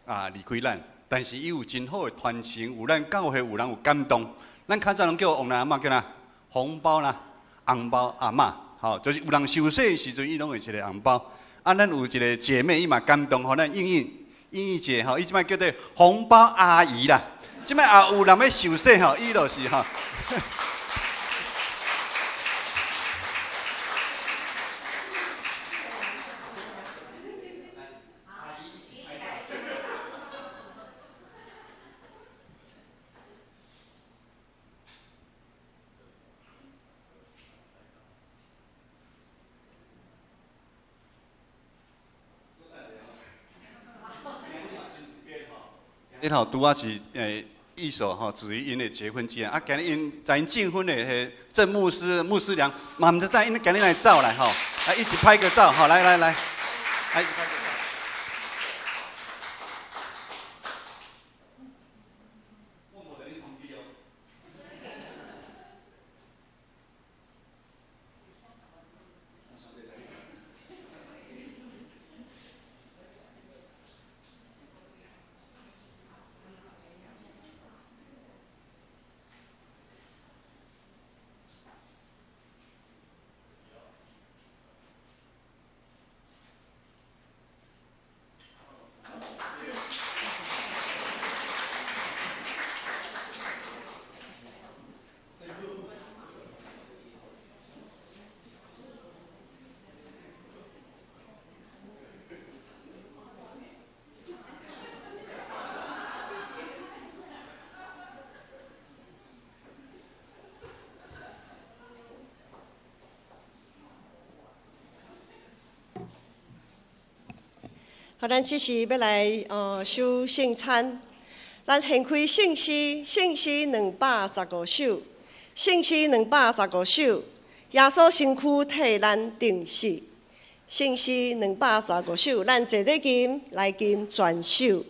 啊離開咱，但是伊有真好的傳承，有咱教會有人有感動。咱較早攏叫王阿嬤叫啥？紅包啦，紅包阿嬤，吼，就是有人受洗的時陣，伊攏會一個紅包。啊，咱有一個姐妹，伊嘛感動，予咱應允，燕燕姐吼，伊這擺叫做紅包阿姨啦。這擺也有人欲受洗吼，伊就是吼。你吼拄仔是一手吼，子瑜𪜶的結婚紀念啊，今日𪜶在𪜶證婚的彼鄭牧師、牧師娘，嘛毋知影𪜶今日來走來吼，來一起拍個照吼，來來來，來。好，咱這時欲來守聖餐。咱掀開聖詩，聖詩215首，聖詩215首，耶穌身軀替咱釘死。聖詩215首，咱坐咧琴來琴全首。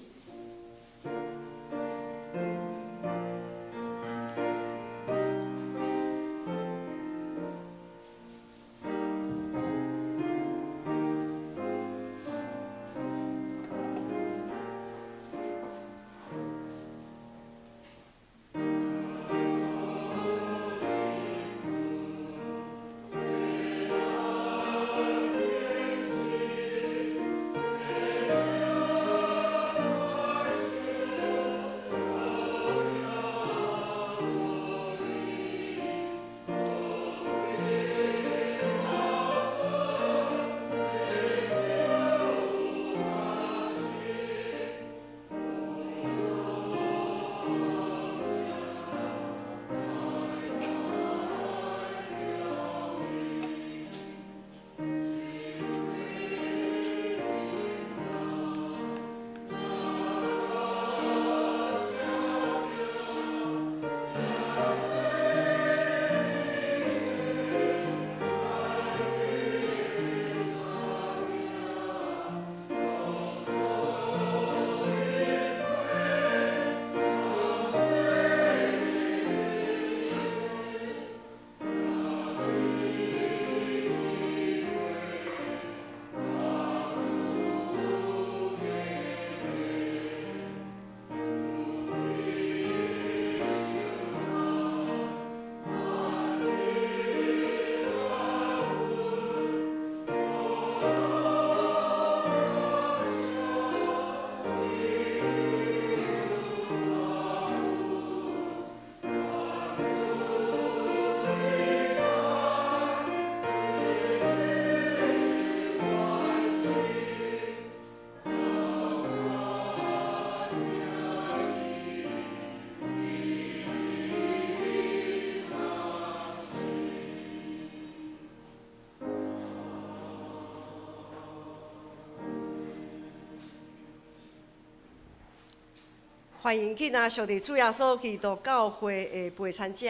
歡迎去若屬佇主耶穌基督教會的陪餐者，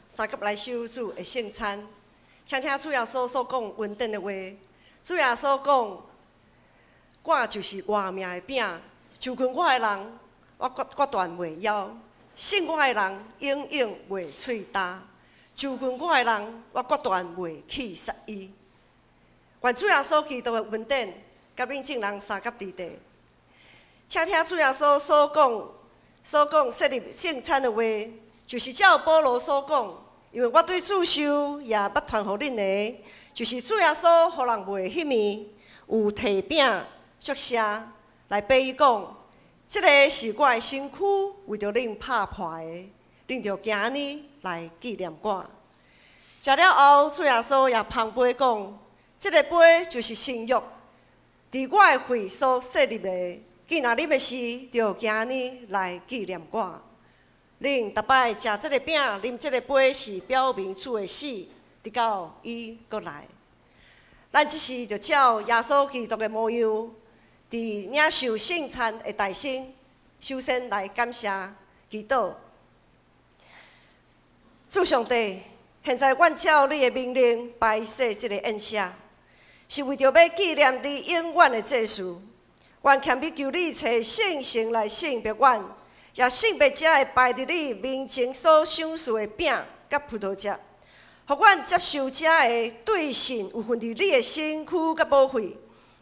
相佮來守主的聖餐。請聽主耶穌所講恩典的話。主耶穌講：我就是活命的餅，就近我的人，我決斷袂枵；信我的人，永遠袂喙焦。就近我的人，我決斷袂去殺伊。願主耶穌基督的恩典，佮恁眾人相佮佇地。請聽主耶穌所講設立聖餐的話，就是照保羅所講，因為我對主受也捌傳予恁的，就是主耶穌予人賣彼暝，有提餅祝謝，來比喻講，這个是我的身軀，為著恁拍破的，恁著行按呢來紀念我。食了後，主耶穌也捧杯講：這个杯就是新約，佇我的血所設立的。既若啉的時，著行按呢來紀念我。恁逐擺食這个餅、啉這个杯，是表明主的死，直到伊閣來。咱這時就照耶穌基督的模樣，佇領受聖餐的大身，首先來感謝祈禱。主上帝，現在阮照你的命令擺設這個宴席，是為著欲紀念你永遠的這事。阮謙卑求你賜聖神來聖別阮，也聖別這个擺佇你面前所賞賜的餅佮葡萄汁，予阮接受這个對信有份佇你的身軀佮寶血，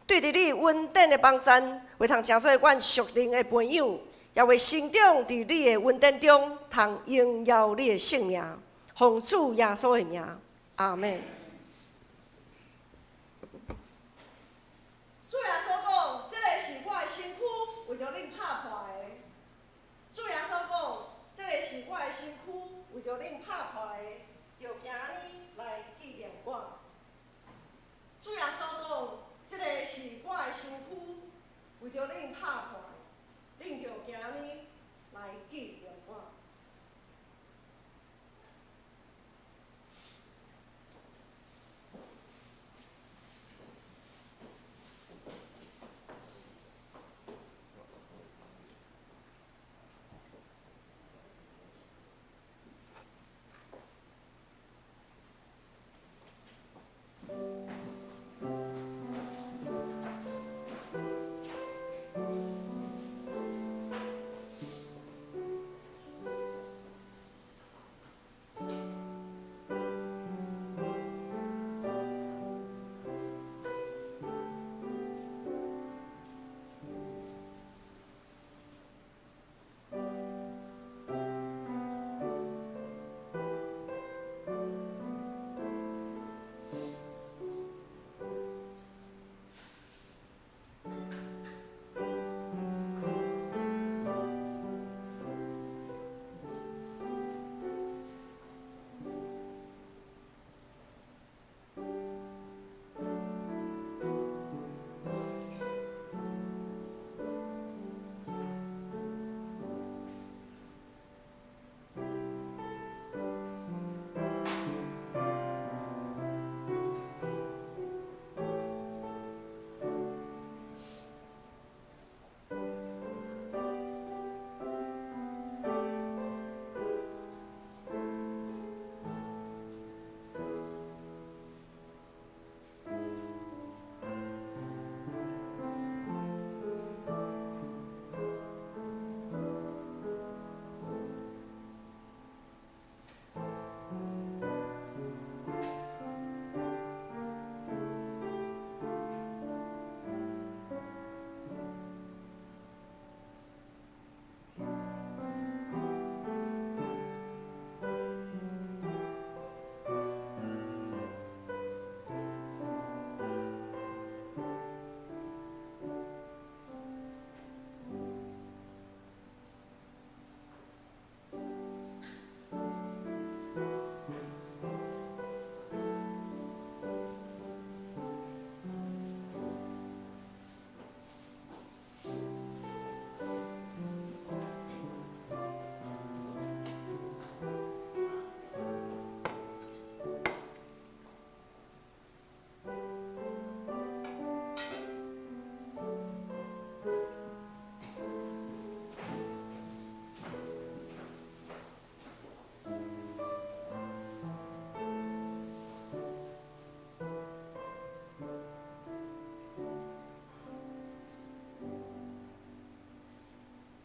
對佇你恩典的幫贊，會通成做阮屬靈的培養，也會成長佇你的恩典中，通榮耀你的聖名。奉主耶穌的名，阿們。主耶穌講：這个是我的身軀，為著恁拍破的。主耶穌講：這个是我的身軀，為著恁拍破的，就行按呢來紀念我。主耶穌講：這个是我的身軀，為著恁拍破的，恁就行按呢來紀念我。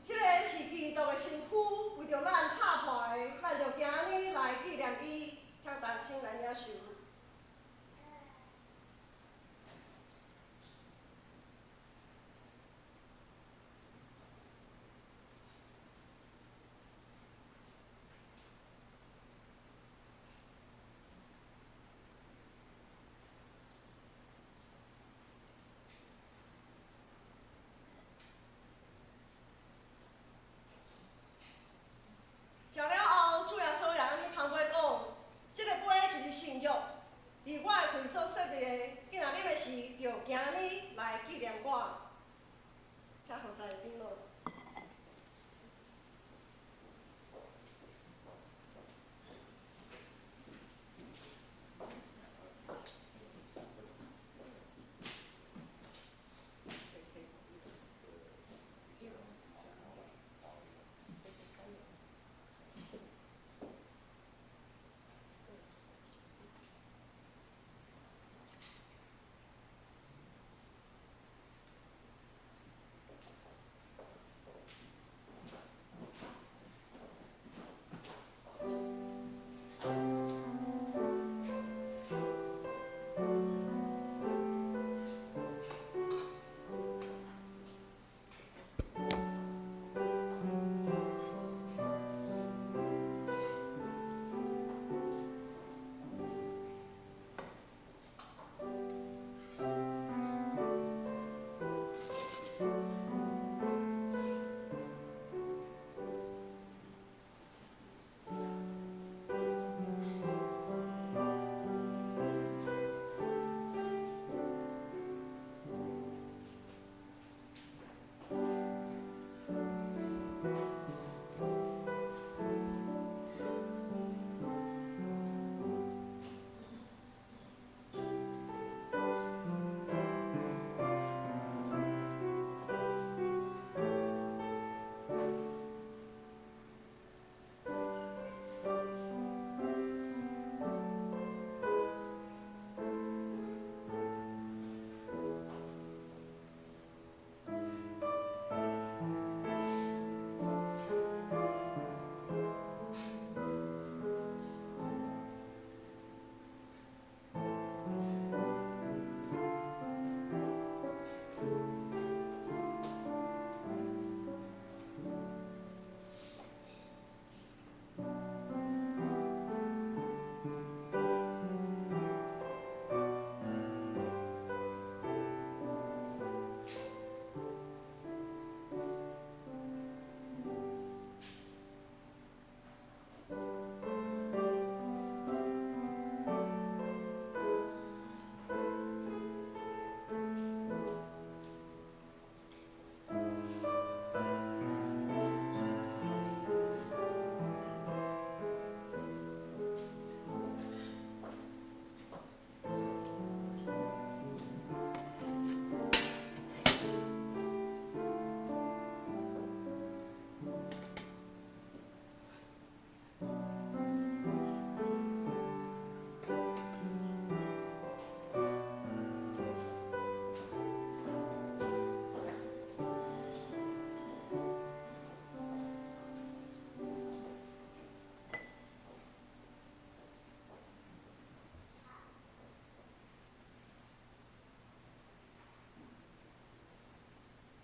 這个是基督的身軀，為著咱拍破的，咱就行按呢來紀念伊，請同心來領受。會所設立的，囝若啉的時，就行呢來紀念我。請服侍長老。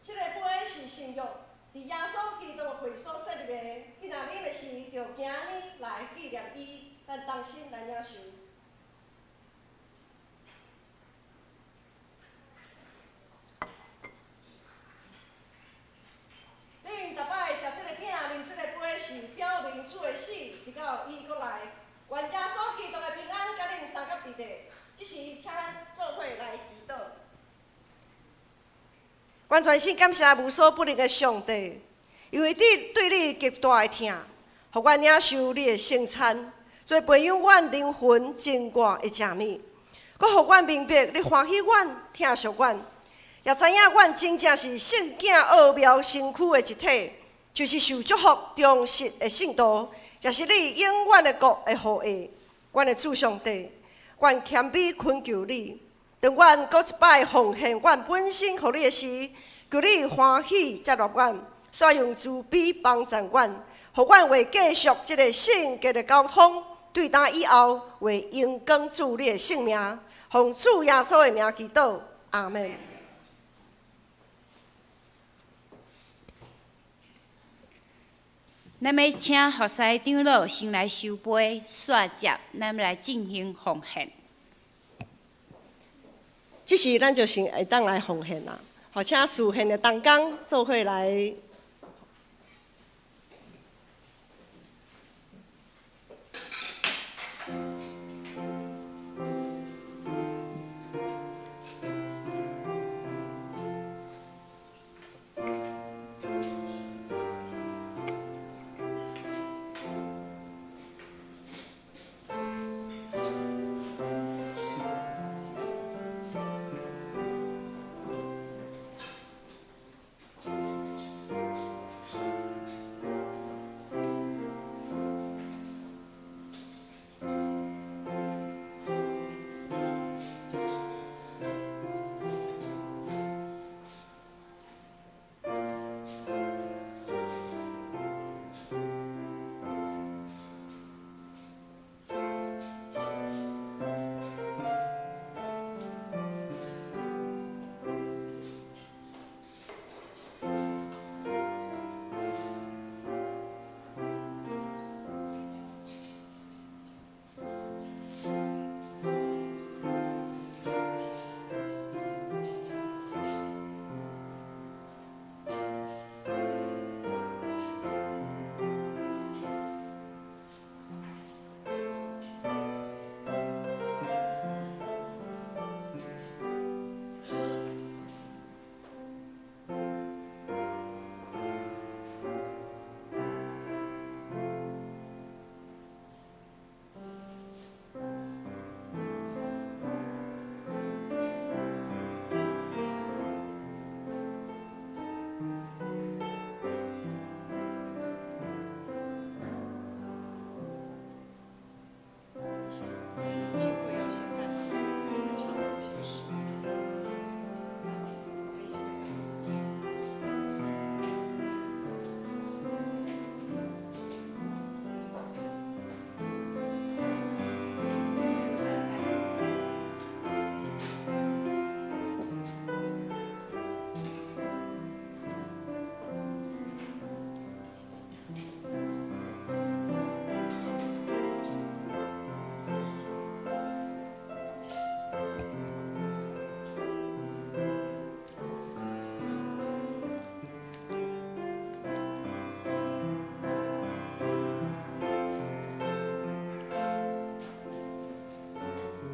這个杯是新約，佇耶穌基督的血所設立的。囝若啉的時，就行呢來紀念伊。咱同心來領受。恁逐擺食這个餅、啉這个杯，是表明主的死，直到伊閣來。願耶穌基督的平安，佮恁相佮佇咧。這時，請咱做伙來祈禱。阮全心感謝無所不能的上帝，因為你對你極大的疼，予阮領受你的聖餐，做培養阮靈魂真我的食物，閣予阮明白你歡喜阮、疼惜阮，也知影阮真正是聖囝奧妙身軀的一體，就是受祝福忠實的聖徒，也是你永遠的國的後裔。阮的主上帝，阮謙卑懇求你。當阮閣一擺奉獻阮本身予你的時，求你歡喜接納阮，煞用慈悲幫助阮，予阮會繼續這個聖潔的交通，對今以後會榮光主你的聖名，奉主耶穌的名祈禱，阿們。咱欲請服侍長老先來收杯，煞接咱來進行奉獻。這時，咱就先會當來奉獻啦。好，請司獻的同工做伙來。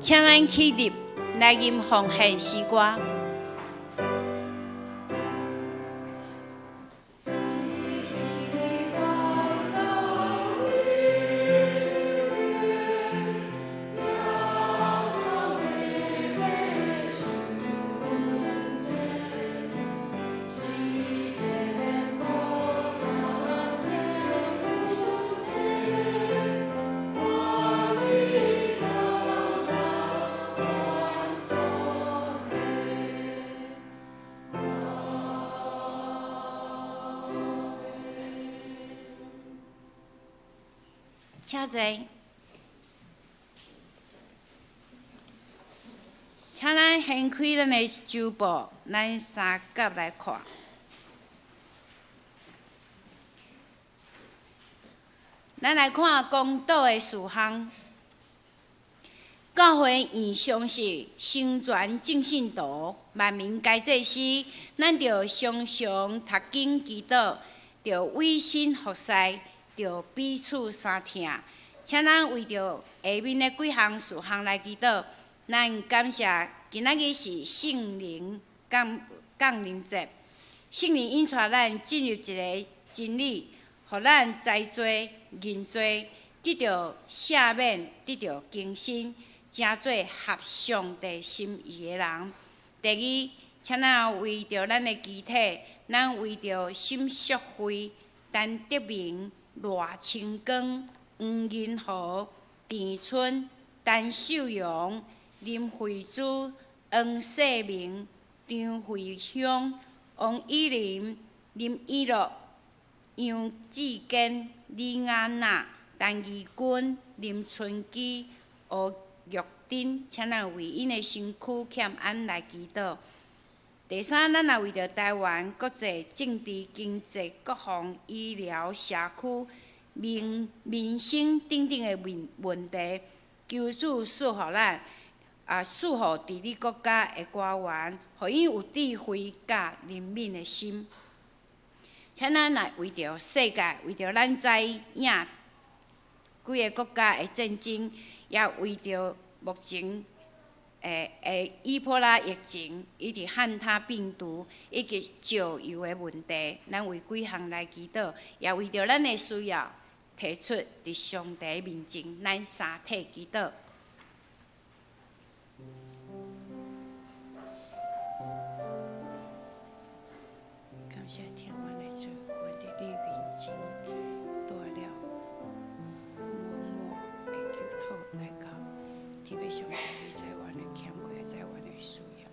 請咱起立來吟奉獻詩歌。請坐，請咱掀開咱的周報，咱三甲來看。咱來看公道的事項。教會以相信成全正信徒，萬民皆祭司。咱著常常讀經祈禱，著委身服侍，著彼此相疼。請咱為著下面的幾項事項來祈禱。咱感謝今仔日是聖靈降臨節，聖靈引帶咱進入一个真理，予咱知罪、認罪，得著赦免，得著更新，成做合上帝心意的人。第二，請咱為著咱的肢體，咱為著沈淑惠、陳德明、賴清光、黃銀河、田春、陳秀陽、林慧珠、黃世明、張慧香、王以琳、林以樂、楊志堅、李亞娜、陳義君、林春基、吳玉珍，請咱為𪜶的身軀欠安來祈禱。第三，咱也為著台灣國際政治、經濟、國防、醫療、社區、民生等等的問題，求主賜予咱，啊，賜予治理國家的官員，予𪜶有智慧佮憐憫的心。請咱來為著世界，為著咱知影幾个國家的戰爭，也為著目前伊波拉疫情，以及漢他病毒，以及石油的問題，咱為幾項來祈禱，也為著咱的需要提出佇上帝面前，咱三體祈禱。感謝天阮的主，阮佇你面前帶了默默的求討來到，特別上帝，你知阮的欠缺，也知阮的需要，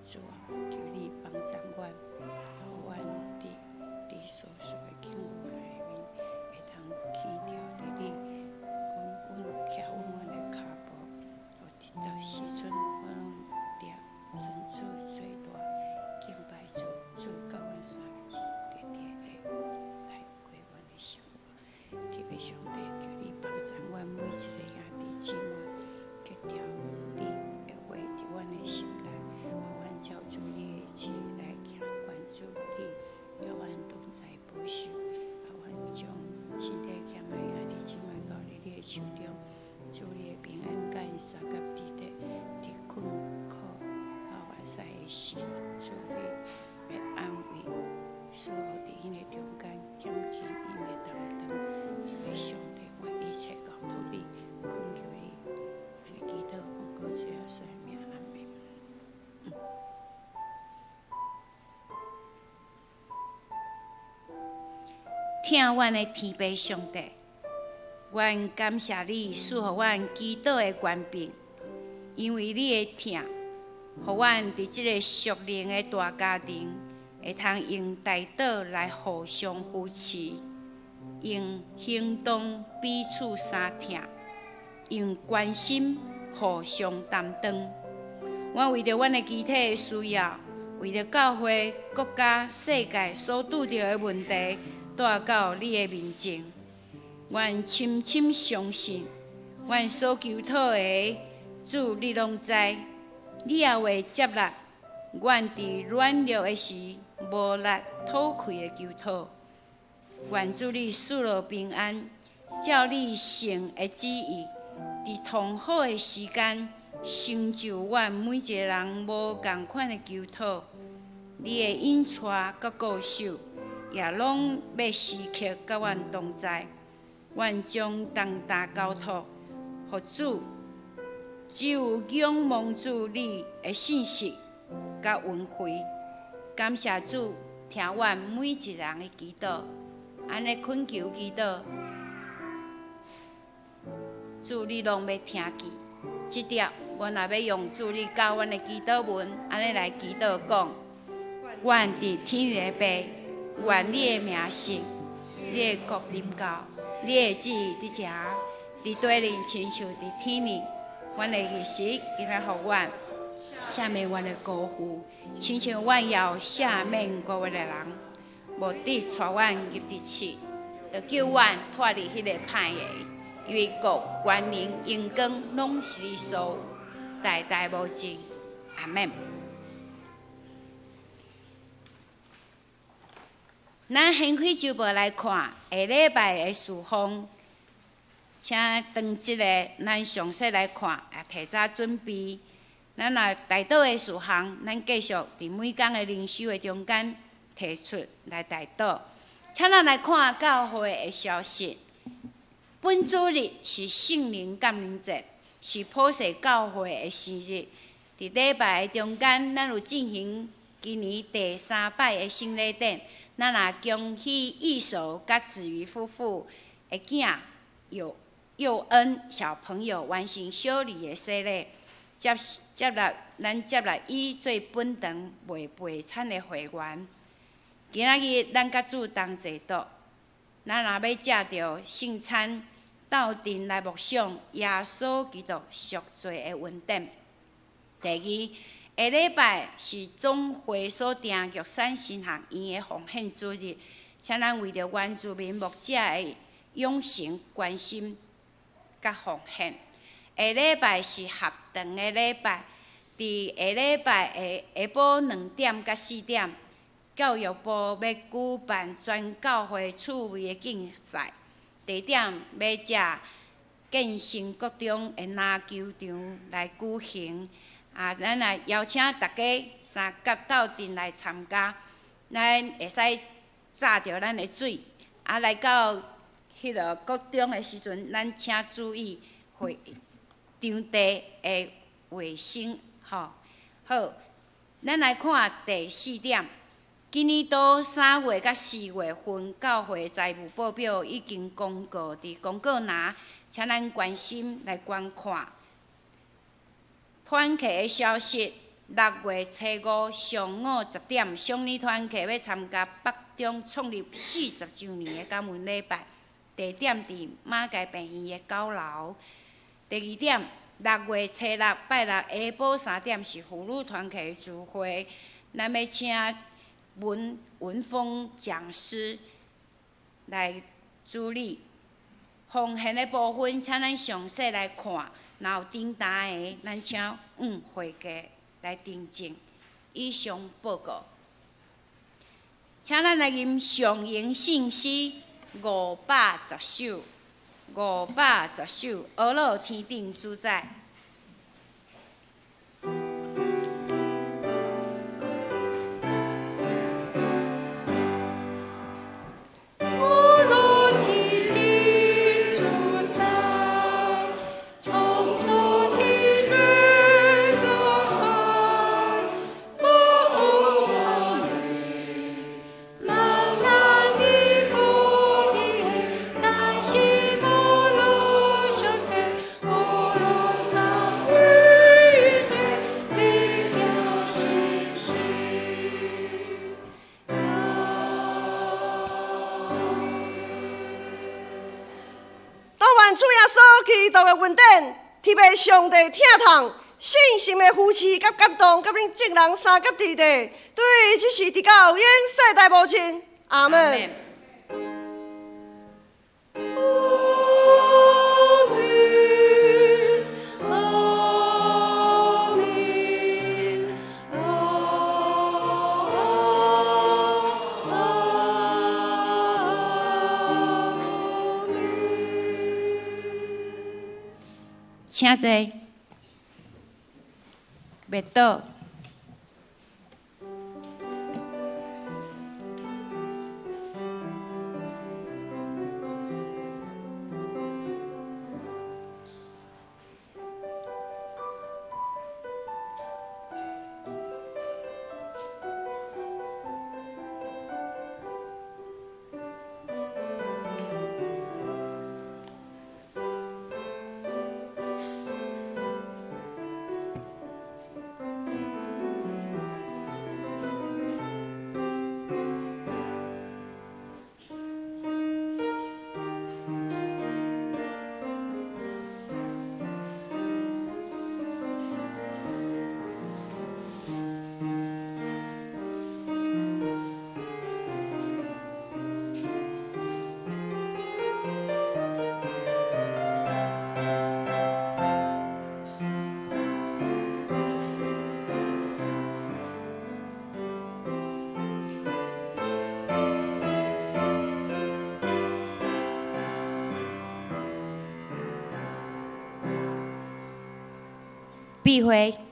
主啊，求你幫助阮，予阮佇你所屬的境遇內面，會當起跳佇你，阮有徛穩阮的跤步，予直到時陣，我攏掠尊主最大敬拜主，主佮阮相共，直直的來過阮的生活。特別上帝，求你幫助阮每一个兄弟姊妹，得著你的話佇阮的心內，予阮照主你的旨意來行，願主你佮阮同在保守，予阮將身體欠的兄弟姊妹交佇你的手中，主你的平安佮𪜶相佮佇咧，佇困苦流目屎的時，主你的安慰，賜予佇𪜶的中間，減輕𪜶的擔當。特別上帝，阮一切交託你，懇求你，按呢祈禱，奉靠主耶穌的名，阿們。疼阮的天父上帝，阮感謝你賜予阮祈禱的權柄，因為你的疼，予阮佇這個屬靈的大家庭，會通用代禱來互相扶持，用行動彼此相疼，用關心互相擔當。阮為著阮的肢體的需要，為著教會、國家、世界所拄著的問題，帶到你的面前。阮深深相信，阮所求討的，主你攏知，你也會接納阮佇軟弱的時無力討氣的求討。願主你賜落平安，照你聖的旨意，佇上好的時間成就阮每一个人无仝款的求讨，你的引带佮顾守，也拢欲时刻佮阮同在。阮将重担交托予主，只有仰望主你的信实佮恩惠。感谢主，听阮每一人的祈祷，按呢恳求祈祷，主你拢欲听见。这点，阮也欲用主你教阮的祈祷文，按呢来祈祷讲：阮伫天的父，愿你的名圣，你的国临到，你的旨意伫遮，伫地里亲像伫天里。阮的日食今仔予阮，赦免阮的辜负，亲像阮也有赦免辜负的人，无得带阮入伫试，著救阮脫離彼个歹的。因為國、權能、榮光，攏是你所有，代代無盡。阿們。咱掀開週報來看，下禮拜的事奉，請當這个咱詳細來看，也提早準備。咱若代禱的事項，咱繼續佇每工的靈修的中間提出來代禱。請咱來看教會的消息。本主日是聖靈降臨節，是普世教會的生日。佇禮拜的中間，咱有進行今年第三擺的聖禮典。咱也恭喜義守佮子瑜夫婦的囝有佑恩小朋友完成小禮的洗禮，接接納咱接納伊做本堂袂陪餐的會員。今仔日咱佮主同齊讀，咱若欲藉著聖餐鬥陣來默想耶穌基督贖罪的恩典。第二，下禮拜是總會所訂玉山神學院的奉獻主日，請咱為著原住民牧者的養成關心佮奉獻。下禮拜是合堂的禮拜，佇下禮拜的下晡2點佮4點，教育部欲舉辦全教會趣味的競賽，地點欲藉建成國中的籃球場來舉行。啊，咱來邀請大家三甲鬥陣來參加，咱會使炸著咱的水。啊，來到彼个國中的時陣，咱請注意會場地的衛生，吼。好，咱來看第四點。今年度3月佮4月份教會財務報表已經公告佇公告欄，請咱關心來觀看。團契的消息：6月初五上午10點，雙年團契欲參加北中創立40週年的感恩禮拜，地點佇馬偕病院的9樓。第二點，6月初六拜六下晡3點是婦女團契的聚會，咱欲請文文峰講師來主理。奉獻的部分，請咱詳細來看。若有訂單的，咱請會計來訂正。以上報告，請咱來吟上榮聖詩510首，510首，阿樂天頂主宰。上帝疼痛、信心的扶持佮感動，佮恁眾人相佮佇地，對，這是直到永世代無盡。阿們。請坐。袂倒。庇護。